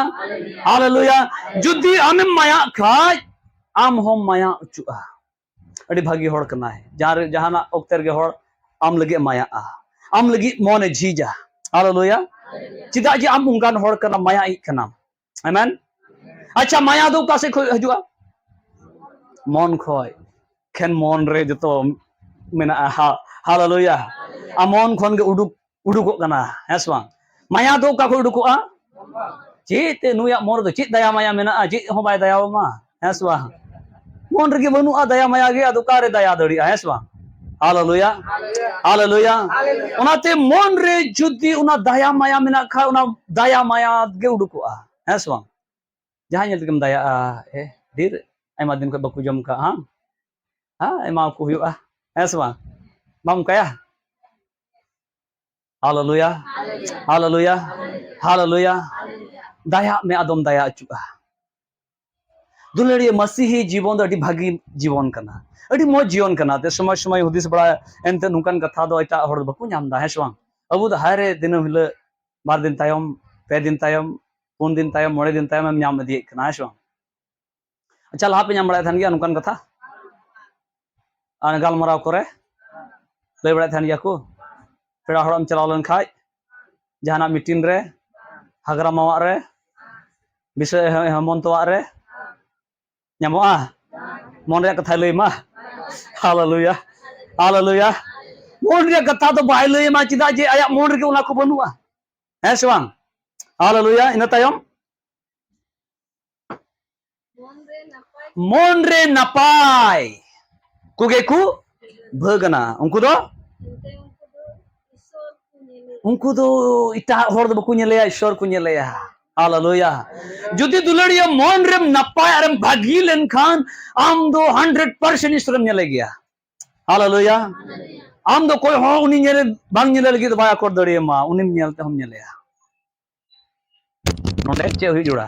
ᱦᱟᱞᱮᱞᱩᱭᱟ᱾ ᱡᱩᱫᱤ ᱟᱢᱮᱢ ᱢᱟᱭᱟᱜ ᱠᱷᱟᱡ, ᱟᱢ ᱦᱚᱸᱢ ᱢᱟᱭᱟ ᱚᱪᱚᱜᱼᱟ᱾ ᱟᱹᱰᱤ ᱵᱷᱟᱹᱜᱤ ᱦᱚᱲ ᱠᱟᱱᱟᱭ, ᱡᱟᱦᱟᱸ ᱨᱮ, ᱡᱟᱦᱟᱱᱟᱜ ᱚᱠᱛᱮ ᱨᱮᱜᱮ ᱦᱚᱲ ᱟᱢ ᱞᱟᱹᱜᱤᱫ ᱮ ᱢᱟᱭᱟᱜᱼᱟ, ᱟᱢ ᱞᱟᱹᱜᱤᱫ ᱢᱚᱱᱮ ᱡᱷᱤᱡᱟ᱾ ᱦᱟᱞᱮᱞᱩᱭᱟ᱾ ᱪᱮᱫᱟᱜ ᱡᱮ ᱟᱢ ᱚᱱᱠᱟᱱ ᱦᱚᱲ ᱠᱟᱱᱟ, ᱢᱟᱭᱟᱭᱤᱡ ᱠᱟᱱᱟᱢ᱾ ᱟᱢᱮᱱ᱾ ᱟᱪᱪᱷᱟ, ᱢᱟᱭᱟ ᱫᱚ ᱚᱠᱟ ᱥᱮᱫ ᱠᱷᱚᱡ ᱦᱤᱡᱩᱜᱼᱟ? ᱢᱚᱱ ᱠᱷᱚᱡ᱾ ᱠᱷᱮᱱ ᱢᱚᱱ ᱨᱮ ᱡᱚᱛᱚ ᱢᱮᱱᱟᱜᱼᱟ᱾ ᱦᱟ-, ᱦᱟᱞᱮᱞᱩᱭᱟ᱾ ᱟᱨ ᱢᱚᱱ ᱠᱷᱚᱱ ᱜᱮ ᱩᱰᱩᱠ, ᱩᱰᱩᱠᱚᱜ ᱠᱟᱱᱟ, ᱦᱮᱸ ᱥᱮ ᱵᱟᱝ? ᱢᱟᱭᱟ ᱫᱚ ᱚᱠᱟ ᱠᱷᱚᱱ ᱩᱰᱩᱠᱚᱜᱼᱟ? ᱪᱮᱫ ᱛᱮ? ᱱᱩᱭᱟᱜ ᱢᱚᱱ ᱨᱮᱫᱚ ᱪᱮᱫ ᱫᱟᱭᱟ ᱢᱟᱭᱟ ᱢᱮᱱᱟᱜᱼᱟ? ᱪᱮᱫ ᱦᱚᱸ ᱵᱟᱭ ᱫᱟᱭᱟᱣᱟᱢᱟ, ᱦᱮᱸ ᱥᱮ ᱵᱟᱝ? ᱢᱚᱱ ᱨᱮᱜᱮ ᱵᱟᱹᱱᱩᱜᱼᱟ ᱫᱟᱭᱟ ᱢᱟᱭᱟ ᱜᱮ, ᱟᱫᱚ ᱚᱠᱟᱨᱮ ᱫᱟᱭᱟ ᱫᱟᱲᱮᱭᱟᱜᱼᱟ, ᱦᱮᱸ ᱥᱮ ᱵᱟᱝ? ᱦᱟᱞᱮᱞᱩᱭᱟ, ᱦᱟᱞᱮᱞᱩᱭᱟ᱾ ᱚᱱᱟᱛᱮ ᱢᱚᱱ ᱨᱮ ᱡᱩᱫᱤ ᱚᱱᱟ ᱫᱟᱭᱟ ᱢᱟᱭᱟ ᱢᱮᱱᱟᱜ ᱠᱷᱟᱱ, ᱚᱱᱟ ᱫᱟᱭᱟ ᱢᱟᱭᱟ ᱜᱮ ᱩᱰᱩᱠᱚᱜᱼᱟ, ᱦᱮᱸ ᱥᱮ ᱵᱟᱝ? ᱡᱟᱦᱟᱸᱭ ᱧᱮᱞ ᱛᱮᱜᱮᱢ ᱫᱟᱭᱟᱜᱼᱟ, ᱮ, ᱰᱷᱮᱨ ᱟᱭᱢᱟ ᱫᱤᱱ ᱠᱷᱚᱱ ᱵᱟᱠᱚ ᱡᱚᱢ ᱠᱟᱜᱼᱟ, ᱦᱟᱸ? ᱦᱮᱸ, ᱮᱢᱟ ᱠᱚ ᱦᱩᱭᱩᱜᱼᱟ, ᱦᱮᱸ ᱥᱮ ᱵᱟᱝ? ᱵᱟᱢ ᱚᱱᱠᱟᱭᱟ? ᱦᱟᱞᱮᱞᱩᱭᱟ, ᱦᱟᱞᱮᱞᱩᱭᱟ, ᱦᱟᱞᱮᱞᱩᱭᱟ᱾ ᱫᱟᱭᱟᱜ ᱢᱮ, ᱟᱫᱚᱢ ᱫᱟᱭᱟ ᱚᱪᱚᱜᱼᱟ᱾ ᱫᱩᱞᱟᱹᱲᱤᱭᱟᱹ ᱢᱟᱹᱥᱤᱦᱤ ᱡᱤᱵᱚᱱ ᱫᱚ ᱟᱹᱰᱤ ᱵᱷᱟᱹᱜᱤ ᱡᱤᱵᱚᱱ ᱠᱟᱱᱟ, ᱟᱹᱰᱤ ᱢᱚᱡᱽ ᱡᱤᱭᱚᱱ ᱠᱟᱱᱟ᱾ ᱛᱮ ᱥᱚᱢᱚᱭ ᱥᱚᱢᱚᱭ ᱦᱩᱫᱤᱥ ᱵᱟᱲᱟ, ᱮᱱᱛᱮ ᱱᱚᱝᱠᱟᱱ ᱠᱟᱛᱷᱟ ᱫᱚ ᱮᱴᱟᱜ ᱦᱚᱲ ᱫᱚ ᱵᱟᱠᱚ ᱧᱟᱢ ᱮᱫᱟ, ᱦᱮᱸ ᱥᱮ ᱵᱟᱝ? ᱟᱵᱚ ᱫᱚ ᱦᱟᱭ ᱨᱮ, ᱫᱤᱱᱟᱹᱢ ᱦᱤᱞᱳᱜ, ᱵᱟᱨ ᱫᱤᱱ ᱛᱟᱭᱚᱢ, ᱯᱮ ᱫᱤᱱ ᱛᱟᱭᱚᱢ, ᱯᱩᱱ ᱫᱤᱱ ᱛᱟᱭᱚᱢ, ᱢᱚᱬᱮ ᱫᱤᱱ ᱛᱟᱭᱚᱢ ᱮᱢ ᱧᱟᱢ ᱤᱫᱤᱭᱮᱫ ᱠᱟᱱᱟ, ᱦᱮᱸ ᱥᱮ ᱵᱟᱝ? ᱟᱪᱪᱷᱟ, ᱞᱟᱦᱟ ᱯᱮ ᱧᱟᱢ ᱵᱟᱲᱟᱭᱮᱫ ᱛᱟᱦᱮᱱ ᱜᱮᱭᱟ ᱱᱚᱝᱠᱟᱱ ᱠᱟᱛᱷᱟ? ᱟᱨ ᱜᱟᱞᱢᱟᱨᱟᱣ ᱠᱚᱨᱮ ᱞᱟᱹᱭ ᱵᱟᱲᱟᱭᱮᱫ ᱛᱟᱦᱮᱱ ᱜᱮᱭᱟ ᱠᱚ, ᱯᱮᱲᱟ ᱦᱚᱲᱚᱜ ᱮᱢ ᱪᱟᱞᱟᱣ ᱞᱮᱱᱠᱷᱟᱡ, ᱡᱟᱦᱟᱱᱟᱜ ᱢᱤᱴᱤᱝ ᱨᱮ, ᱦᱟᱜᱽᱨᱟ ᱢᱟᱣᱟᱜ ᱨᱮ, ᱵᱤᱥᱚᱭ ᱦᱮ-, ᱦᱮᱢᱚᱱᱛᱚᱣᱟᱜ ᱨᱮ ᱧᱟᱢᱚᱜᱼᱟ? ᱢᱚᱱ ᱨᱮᱭᱟᱜ ᱠᱟᱛᱷᱟᱭ ᱞᱟᱹᱭ ᱢᱟ᱾ ᱦᱟᱞᱮᱞᱩᱭᱟ, ᱦᱟᱞᱮᱞᱩᱭᱟ᱾ ᱢᱚᱱ ᱨᱮᱭᱟᱜ ᱠᱟᱛᱷᱟ ᱫᱚ ᱵᱟᱭ ᱞᱟᱹᱭ ᱟᱢᱟ, ᱪᱮᱫᱟᱜ ᱡᱮ ᱟᱭᱟᱜ ᱢᱚᱱ ᱨᱮᱜᱮ ᱚᱱᱟ ᱠᱚ ᱵᱟᱹᱱᱩᱜᱼᱟ, ᱦᱮᱸ ᱥᱮ ᱵᱟᱝ? ᱦᱟᱞᱮᱞᱩᱭᱟ᱾ ᱤᱱᱟᱹ ᱛᱟᱭᱚᱢ ᱢᱚᱱ ᱨᱮ ᱱᱟᱯᱟᱭ ᱠᱚᱜᱮ ᱠᱚ ᱵᱷᱟᱹᱜᱟᱹᱱᱟ᱾ ᱩᱱᱠᱩ ᱫᱚ, ᱩᱱᱠᱩ ᱫᱚ ᱮᱴᱟᱜ ᱦᱚᱲ ᱫᱚ ᱵᱟᱠᱚ ᱧᱮᱞᱮᱭᱟ, ᱤᱥᱥᱚᱨ ᱠᱚ ᱧᱮᱞᱮᱭᱟ᱾ ᱦᱟᱞᱮᱞᱩᱭᱟ᱾ ᱡᱩᱫᱤ ᱫᱩᱞᱟᱹᱲᱤᱭᱟᱹ ᱢᱚᱱ ᱨᱮᱢ ᱱᱟᱯᱟᱭ ᱟᱨᱮᱢ ᱵᱷᱟᱹᱜᱤ ᱞᱮᱱᱠᱷᱟᱱ, ᱟᱢ ᱫᱚ ᱦᱟᱱᱰᱨᱮᱰ ᱯᱟᱨᱥᱮᱱᱴ ᱤᱥᱥᱚᱨᱮᱢ ᱧᱮᱞᱮ ᱜᱮᱭᱟ᱾ ᱦᱟᱞᱮᱞᱩᱭᱟ᱾ ᱟᱢ ᱫᱚ ᱚᱠᱚᱭ ᱦᱚᱸ ᱩᱱᱤ ᱧᱮᱞ, ᱵᱟᱝ ᱧᱮᱞᱮ ᱞᱟᱹᱜᱤᱫ ᱫᱚ ᱵᱟᱭ ᱟᱠᱚᱴ ᱫᱟᱲᱮᱭᱟᱢᱟ, ᱩᱱᱤᱢ ᱧᱮᱞ ᱛᱮᱦᱚᱸᱢ ᱧᱮᱞᱮᱭᱟ᱾ ᱱᱚᱰᱮ ᱪᱮᱫ ᱦᱩᱭᱩᱜ ᱡᱚᱲᱟ?